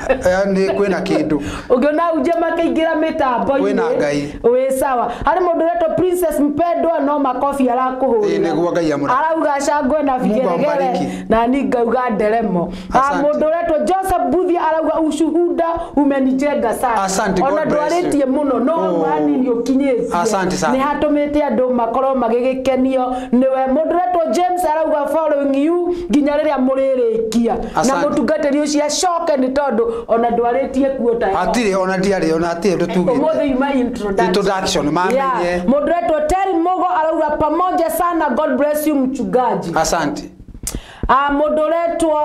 Nĩ kwĩna kĩndũ. Ũngĩona hunjia makĩingĩra mĩtambo-inĩ. Kwĩna Ngai. Wĩ sawa. Harĩ mũndũ ũretwo Princess Mpendwa no makobi arakũhũrĩra. Nĩguo Ngai amũrathime. Arauga cangwe na vigeregere na ni ngauga nderemo. Mũndũ ũretwo Joseph Buthia arauga ushuhuda umenijenga sana. Asante, ona ndwarĩtie mũno no hau hanini ũkinyĩtie. Asante sana. Nĩ hatũmĩte andũ makorwo magĩgĩkenio nĩwe. Mũndũ ũretwo James arauga following you nginya rĩrĩa mũrĩrĩkia. Na mũtungatĩri ũcio acoke nĩ tondũ ona ndwarĩtie kuo ta hatirĩ ona ndiarĩ ona hatirĩ ũndũ tugĩte. Ũmũthĩ yuma introduction. Mamenye. Mũndũ ũretwo Terry Mugo arauga pamoja sana, God bless you mchungaji. Asante. Mũndũ ũretwo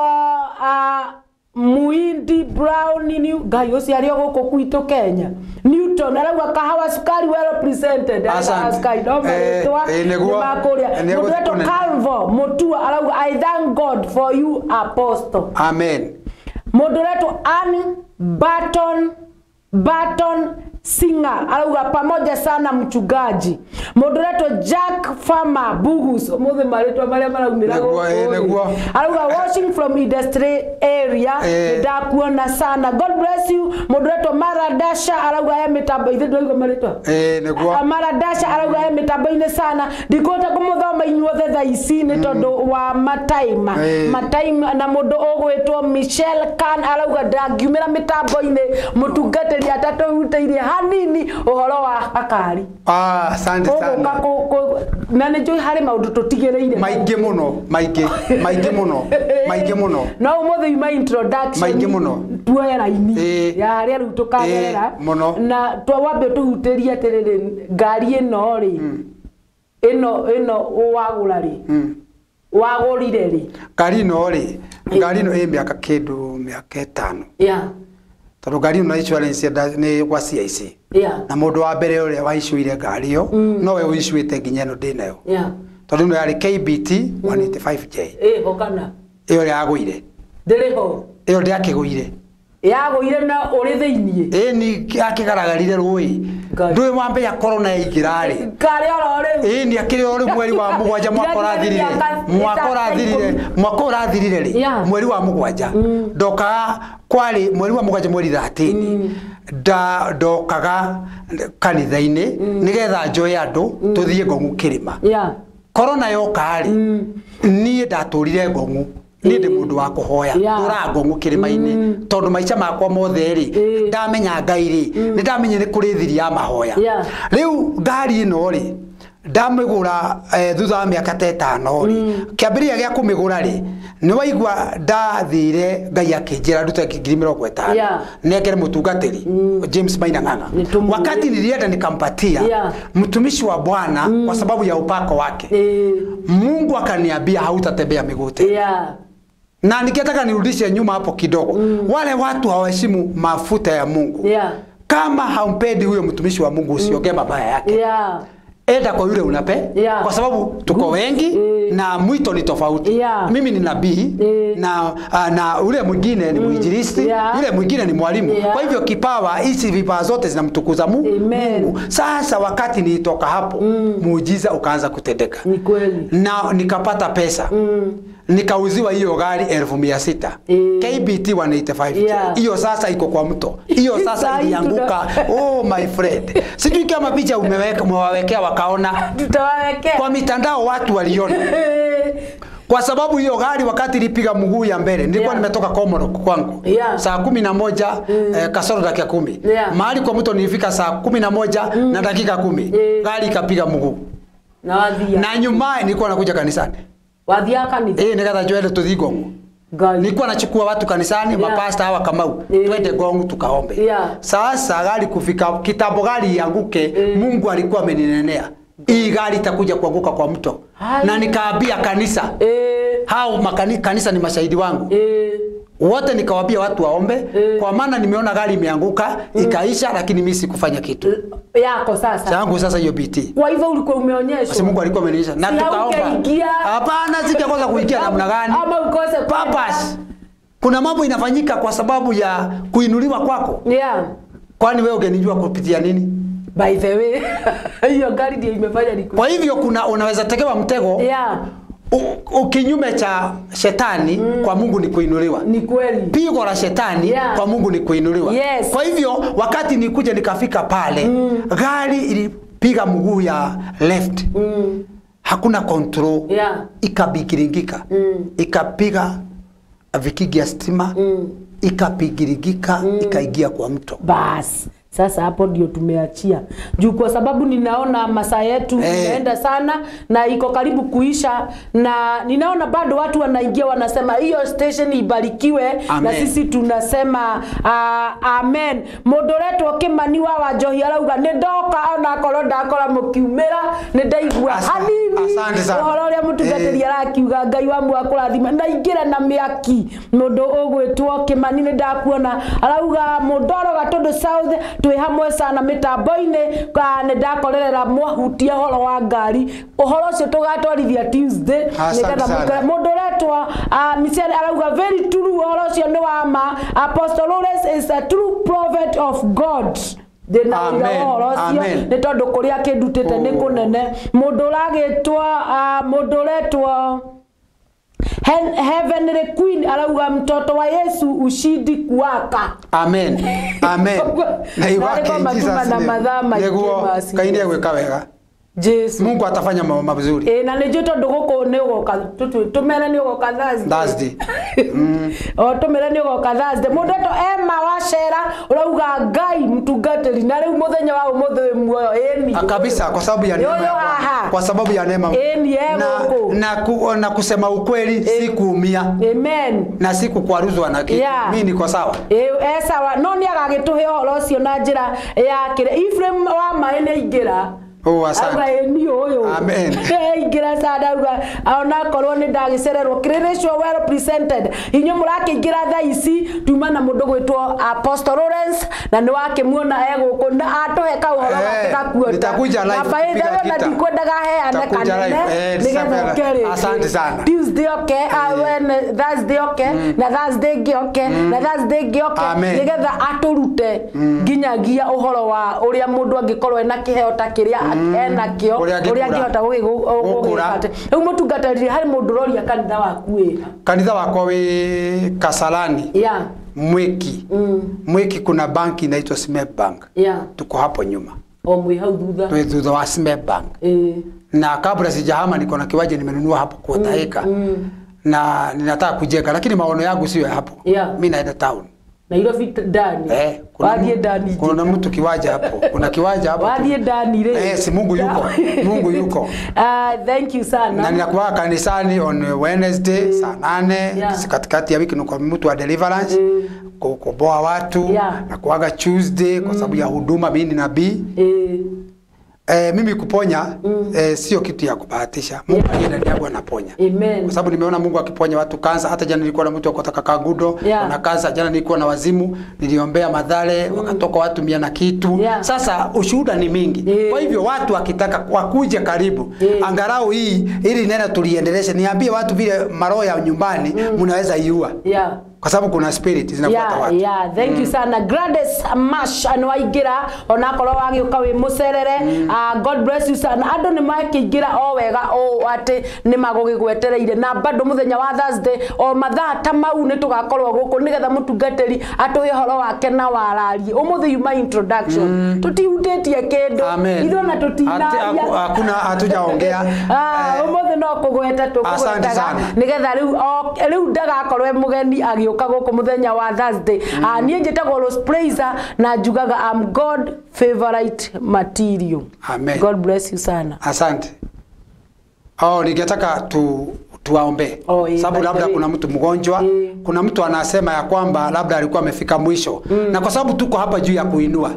Muindi Brown ni Ngai ũcio arĩ o gũkũ gwitũ Kenya. Newton arauga kahawa sukari well presented. Asante. No marĩtwa nĩ makũrĩa. Mũndũ ũretwo Calvo Mutua arauga I thank God for you apostle. Amen. Mũndũ ũretwo Ann Barton Singer arauga pamoja sana mchungaji. Mũndũ ũretwo Jack Farmer Bugus ũmũthĩ marĩtwa marĩa maraumĩra gũkũ. Arauga watching from industry area ndakuona sana, God bless you. Mũndũ ũretwo Maradasha arauga he mĩtambo ithe ndwaigua marĩtwa. Nĩguo. Maradasha arauga he mĩtambo-inĩ sana, ndikũhota kũmũthoma inyuothe thaa ici nĩ tondũ wa mataima mataima. Na mũndũ ũgwĩtwo Michelle Khan arauga ndangiumĩra mĩtambo-inĩ mũtungatĩri atatũhutĩirie hanini ũhoro wa akari. Asante sana. Na nĩ njũĩ harĩ maũndũ tũtigĩrĩire maingĩ mũno, maingĩ mũno, maingĩ mũno. No ũmũthĩ yuma introduction maingĩ mũno tuoye raini ya harĩa rĩu tũkagerera mũno. Na wambe ũtũhutĩrie atĩrĩrĩ, ngari ĩno rĩ, ĩno wagũra rĩ, wagũrire rĩ? Ngari ĩno rĩ, ngari ĩno ĩ mĩaka kĩndũ mĩaka 5. Yeah. Tondũ ngari ĩno insurance nĩ gwa CIC. Yeah. Na mũndũ wa mbere ũrĩa waicũire ngari ĩyo nowe ũicũĩte nginya ĩno ndĩ nayo. Yeah. Tondũ ĩno yarĩ KBT 185J. Ĩho kana? Ĩyo yagũire. Ndĩrĩ ho. Ĩyo ndĩakĩgũire. Yagũire na ũrĩ thĩiniĩ. Ĩni akĩgaragarire rũĩ. Ndũĩ wambe ya corona yaingĩra rĩ. Karĩ oro rĩu. Ĩni akĩrĩ o rĩu mweri wa 7 mwaka ũrathirire. Mwaka ũrathirire rĩ. Mweri wa 7. Ndokaga kwarĩ mweri wa 7 mweri 13. Ndokaga kanitha-inĩ nĩgetha njoe andũ tũthiĩ Ngong'u kĩrĩma. Corona yoka rĩ, niĩ ndatũrire Ngong'u. Niĩ ndĩ mũndũ wa kũhoya ndũraga Ngong'u kĩrĩma-inĩ tondũ maica makwa mothe rĩ ndamenya Ngai rĩ nĩ ndamenya nĩ kũrĩ thiri ya mahoya. Rĩu ngari ĩno rĩ ndamĩgũra thutha wa mĩaka ta 5 rĩ, kĩambĩrĩria gĩa kũmĩgũra rĩ nĩ waigua ndathire Ngai akĩnjĩra ndute 50,000 nengere mũtungatĩri James Maina Ng'ang'a. Wakati nilienda nikampatia mtumishi wa Bwana kwa sababu ya upako wake. Mungu akaniambia hautatembea miguu tena. Na nikitaka nirudishe nyuma hapo kidogo. Wale watu hawaheshimu mafuta ya Mungu. Kama haumpendi huyo mtumishi wa Mungu usiongee mabaya yake. Enda kwa yule unape. Kwa sababu tuko wengi na mwito ni tofauti. Mimi ni nabii na ule mwingine ni mwinjilisti, yule mwingine ni mwalimu. Kwa hivyo kipawa hizi vipawa zote zinamtukuza Mungu. Sasa wakati nilitoka hapo muujiza ukaanza kutendeka. Ni kweli. Na nikapata pesa. Nikauziwa hiyo gari 600,000. KBT 185. Hiyo sasa iko kwa mto. Hiyo sasa ilianguka. Oh my friend. Sijui kama picha umewawekea wakaona. Tutawawekea. Kwa mitandao watu waliona. Kwa sababu hiyo gari wakati ilipiga mguu ya mbele nilikuwa nimetoka Komoro kwangu. Saa 11 kasoro dakika 10. Mahali kwa mto nilifika saa 11 na dakika 10. Gari ikapiga mguu. Na wathia. Na nyuma nilikuwa nakuja kanisani. Wathia kanitha. Nĩgetha njoere tũthiĩ Ngong'u. Nilikuwa nachukua watu kanisani, mapasta hawa Kamau, twende Ngong'u tukaombe. Sasa gari kufika kitambo gari ianguke, Mungu alikuwa ameninenea. Hii gari itakuja kuanguka kwa mto. Na nikaambia kanisa. Hao kanisa ni mashahidi wangu. Wote nikawaambia watu waombe, kwa maana nimeona gari imeanguka ikaisha, lakini mimi sikufanya kitu. Yako sasa. Changu sasa hiyo BT. Kwa hivyo ulikuwa umeonyeshwa. Basi Mungu alikuwa amenionyesha na Si tukaomba. haungeingia. Hapana, singekosa kuingia namna gani? Ama ukose Purpose. Kuna mambo inafanyika kwa sababu ya kuinuliwa kwako. Yeah. Kwani wewe ungenijua kupitia nini? By the way, hiyo gari ndio imefanya niku. Kwa hivyo kuna unaweza tegewa mtego. Yeah. Kinyume cha shetani kwa Mungu ni kuinuliwa. Ni kweli. Pigo la shetani Yeah. kwa Mungu ni kuinuliwa. Yes. Kwa hivyo wakati nikuja nikafika pale, gari ilipiga mguu ya left. Hakuna control. Yeah. Ikabigiringika. Ikapiga vikingi ya stima. Ikapigirigika, ikaingia kwa mto. Bas. Sasa hapo ndio tumeachia juu, kwa sababu ninaona masaa yetu inaenda sana na iko karibu kuisha, na ninaona bado watu wanaingia wanasema hiyo station ibarikiwe. Amen. Na sisi tunasema amen. Mũndũ Kimani wa Wanjohi arauga nĩ ndoka onakorwo ndakora mũkiumĩra nĩ ndaigua hanini Asante sana. ũhoro ũrĩa mũtungatĩri arakiuga. Ngai wa muoyo akũrathime na ingĩre na mĩaki. Mũndũ ũgwĩtwo Kimani nĩ ndakuona arauga Mũndoro Gatũndũ South twĩ hamwe sana mĩtambo-inĩ, nĩ ndakorerera mwahutia ũhoro wa ngari, ũhoro ũcio tũgatwarithia Tuesday Asante nĩgetha sana. mũkore. Mũndũ ũretwo Michelle arauga very true, ũhoro ũcio nĩ wa ma. Apostle Lawrence is a true prophet of God. Ndĩna ũira Amen. wa ũhoro ũcio Amen. nĩ tondũ kũrĩa kĩndutĩte nĩ kũnene. Mũndũ ũragĩtwo mũndũ ũretwo Heavenly Queen arauga mtoto wa Yesu ushindi kuwaka. Amen. Amen. Na iwake Narĩko in matuma Jesus na name. mathaa maingĩ Nĩguo ma Ngai nĩegwĩka wega. Jesu. Mungu atafanya mambo mazuri. Ĩ na nĩ njũĩ tondũ gũkũ nĩ ũgoka tũmere nĩ ũgoka Thursday. Thursday. O tũmere nĩ ũgoka Thursday. Mũndũ etwo Emma Wacera ũrauga Ngai mtungatĩri na rĩu mũthenya wa ũmũthĩ wĩ muoyo. Ĩni. Kabisa kwa sababu ya neema Yoyo ya Bwana. haha. Kwa sababu ya neema. Ĩni Na, na kusema ukweli si kuumia Amen. na si kukwaruzwa na kitu. Yeah. Mimi niko sawa. Ĩ sawa no nĩ agagĩtũhe ũhoro ũcio na njĩra ya kĩrĩa Ephraim wa maĩ nĩ aingĩra. Oh, asante. Auga ĩ ni ũyũ. Amen. Aingĩra sana auga onakorwo nĩ ndagĩcererwo kĩrĩrĩcwo well presented. Inyuĩ mũrakĩingĩra thaa ici tuma na mũndũ gwĩtwo Apostle Lawrence na nĩ wakĩmuona e gũkũ na atũhe kaũhoro gake gakuota. Nitakuja live Na by the kupiga way na kita. ndikwendaga heane Nitakuja live. kanene nĩgetha nisafiri. ũke rĩngĩ. Asante sana. Tuesday oke, Thursday oke, na Thursday ĩngĩ oke, na Thursday ĩngĩ oke, Amen. nĩgetha atũrute nginyagia ũhoro wa ũrĩa mũndũ angĩkorwo ena kĩheo ta kĩrĩa enakĩo, Ũrĩa ũrĩa angĩkũra. angĩhota Gũkũra. gũgĩka atĩ. Rĩu mũtungatĩri harĩ mũndũ ũroria kanitha waku wĩra. Kanitha wakwa wĩ Kasarani. Yeah. Mwiki. Mwiki kuna banki inaitwa Smep Bank. Yeah. Tuko hapo nyuma. O mwĩ hau thutha. Twĩ thutha wa Smep Bank. Na kabla sijahama niko na kiwanja nimenunua hapo kwa eka. Na ninataka kujenga lakini maono yangu sio ya hapo. Yeah. Mimi naenda town. Nairobi ndani. Wathiĩ ndani. Kuna mtu kiwanja hapo. Kuna kiwanja hapo. Wathiĩ ndani rĩ. Si Mungu yuko. Mungu yuko. Thank you sana. Na ninakuwa kanisani on Wednesday saa 8 Yeah. katikati ya wiki niko mtu wa deliverance kukomboa watu. Yeah. Na kuaga Tuesday kwa sababu ya huduma mimi ni nabii. Mimi kuponya sio kitu ya kubahatisha. Mungu aliye ndani yangu anaponya. Amen. Kwa sababu nimeona Mungu akiponya watu kansa. Hata jana nilikuwa na mtu akotaka kagudo Yeah. na kansa. Jana nilikuwa na wazimu, niliombea madhare wakatoka watu 100 na kitu. Yeah. Sasa ushuhuda ni mingi. Kwa hivyo watu wakitaka wakuje karibu. Angalau hii ili neno tuliendeleshe. Niambie watu vile maroho ya nyumbani mnaweza iua. Yeah. Kwa sababu kuna spirit zinafuata Yeah, watu. yeah, thank you sana Gladys Mash nĩ waingĩra onakorwo wagĩũka wĩ mũcerere. God bless you sana. Andũ nĩ makĩingĩra o wega o atĩ nĩ magũgĩgwetereire na bado mũthenya wa Thursday o mathaa ta mau nĩ tũgakorwo gũkũ nĩgetha mũtungatĩri atũhe ũhoro wake na wararie. Ũmũthĩ yuma introduction tũtihutĩtie kĩndũ ithuĩ ona tũtinaria. Hakuna hatujaongea. Ũmũthĩ no kũgweta Asante tũkũgwetaga sana. nĩgetha rĩu ndagakorwo e mũgeni agĩũka gũkũ mũthenya wa Thursday. Niĩ njĩtagwo Rose Praiser na njugaga I'm God favorite material. Amen. God bless you sana. Asante. Oh, ningetaka Tuwaombee. Oh, Sababu by labda the way. kuna mtu mgonjwa, kuna mtu anasema ya kwamba labda alikuwa amefika mwisho. Na kwa sababu tuko hapa juu ya kuinua.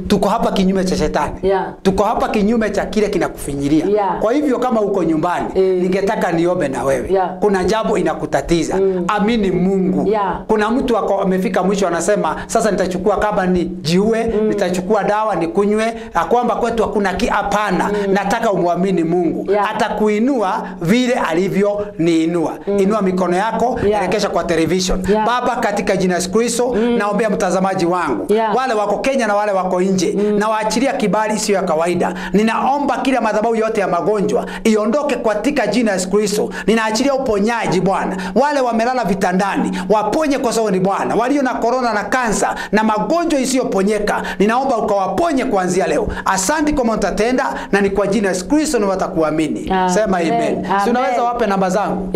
Tuko hapa kinyume cha shetani. Tuko hapa kinyume cha kile kinakufinyilia. Kwa hivyo kama uko nyumbani, ningetaka niombe na wewe. Kuna jambo inakutatiza. Amini Mungu. Kuna mtu ako amefika mwisho anasema sasa nitachukua kama ni jiue, nitachukua dawa nikunywe, ya kwamba kwetu hakuna hapana. Nataka umwamini Mungu. Atakuinua vile alivyo niinua. Inua mikono yako, elekesha kwa television. Baba, katika jina la Yesu Kristo, naombea mtazamaji wangu. Wale wako Kenya na wale wako nje, na waachilia kibali isiyo ya kawaida. Ninaomba kila madhabahu yote ya magonjwa iondoke katika jina la Yesu Kristo. Ninaachilia uponyaji Bwana. Wale wamelala vitandani waponye kwa sababu ni Bwana. Walio na korona na kansa na magonjwa isiyoponyeka, ninaomba ukawaponye kuanzia leo. Asante kwa mtatenda, na ni kwa jina la Yesu Kristo ni watakuamini. Sema amen. Si unaweza wape namba zangu?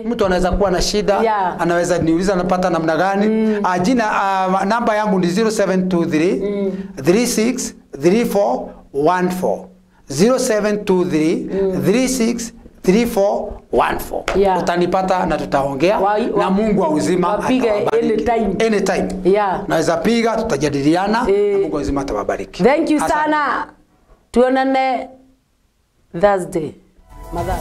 Mtu anaweza kuwa na shida, anaweza niuliza napata namna gani? Jina namba yangu ni 0723 36 34 14. 0723 36 34 14. Utanipata na tutaongea na Mungu wa uzima atawabariki. Anytime. Anytime. Naweza piga, tutajadiliana na Mungu wa uzima atawabariki. Thank you sana. Tuonane Thursday. Mathaa.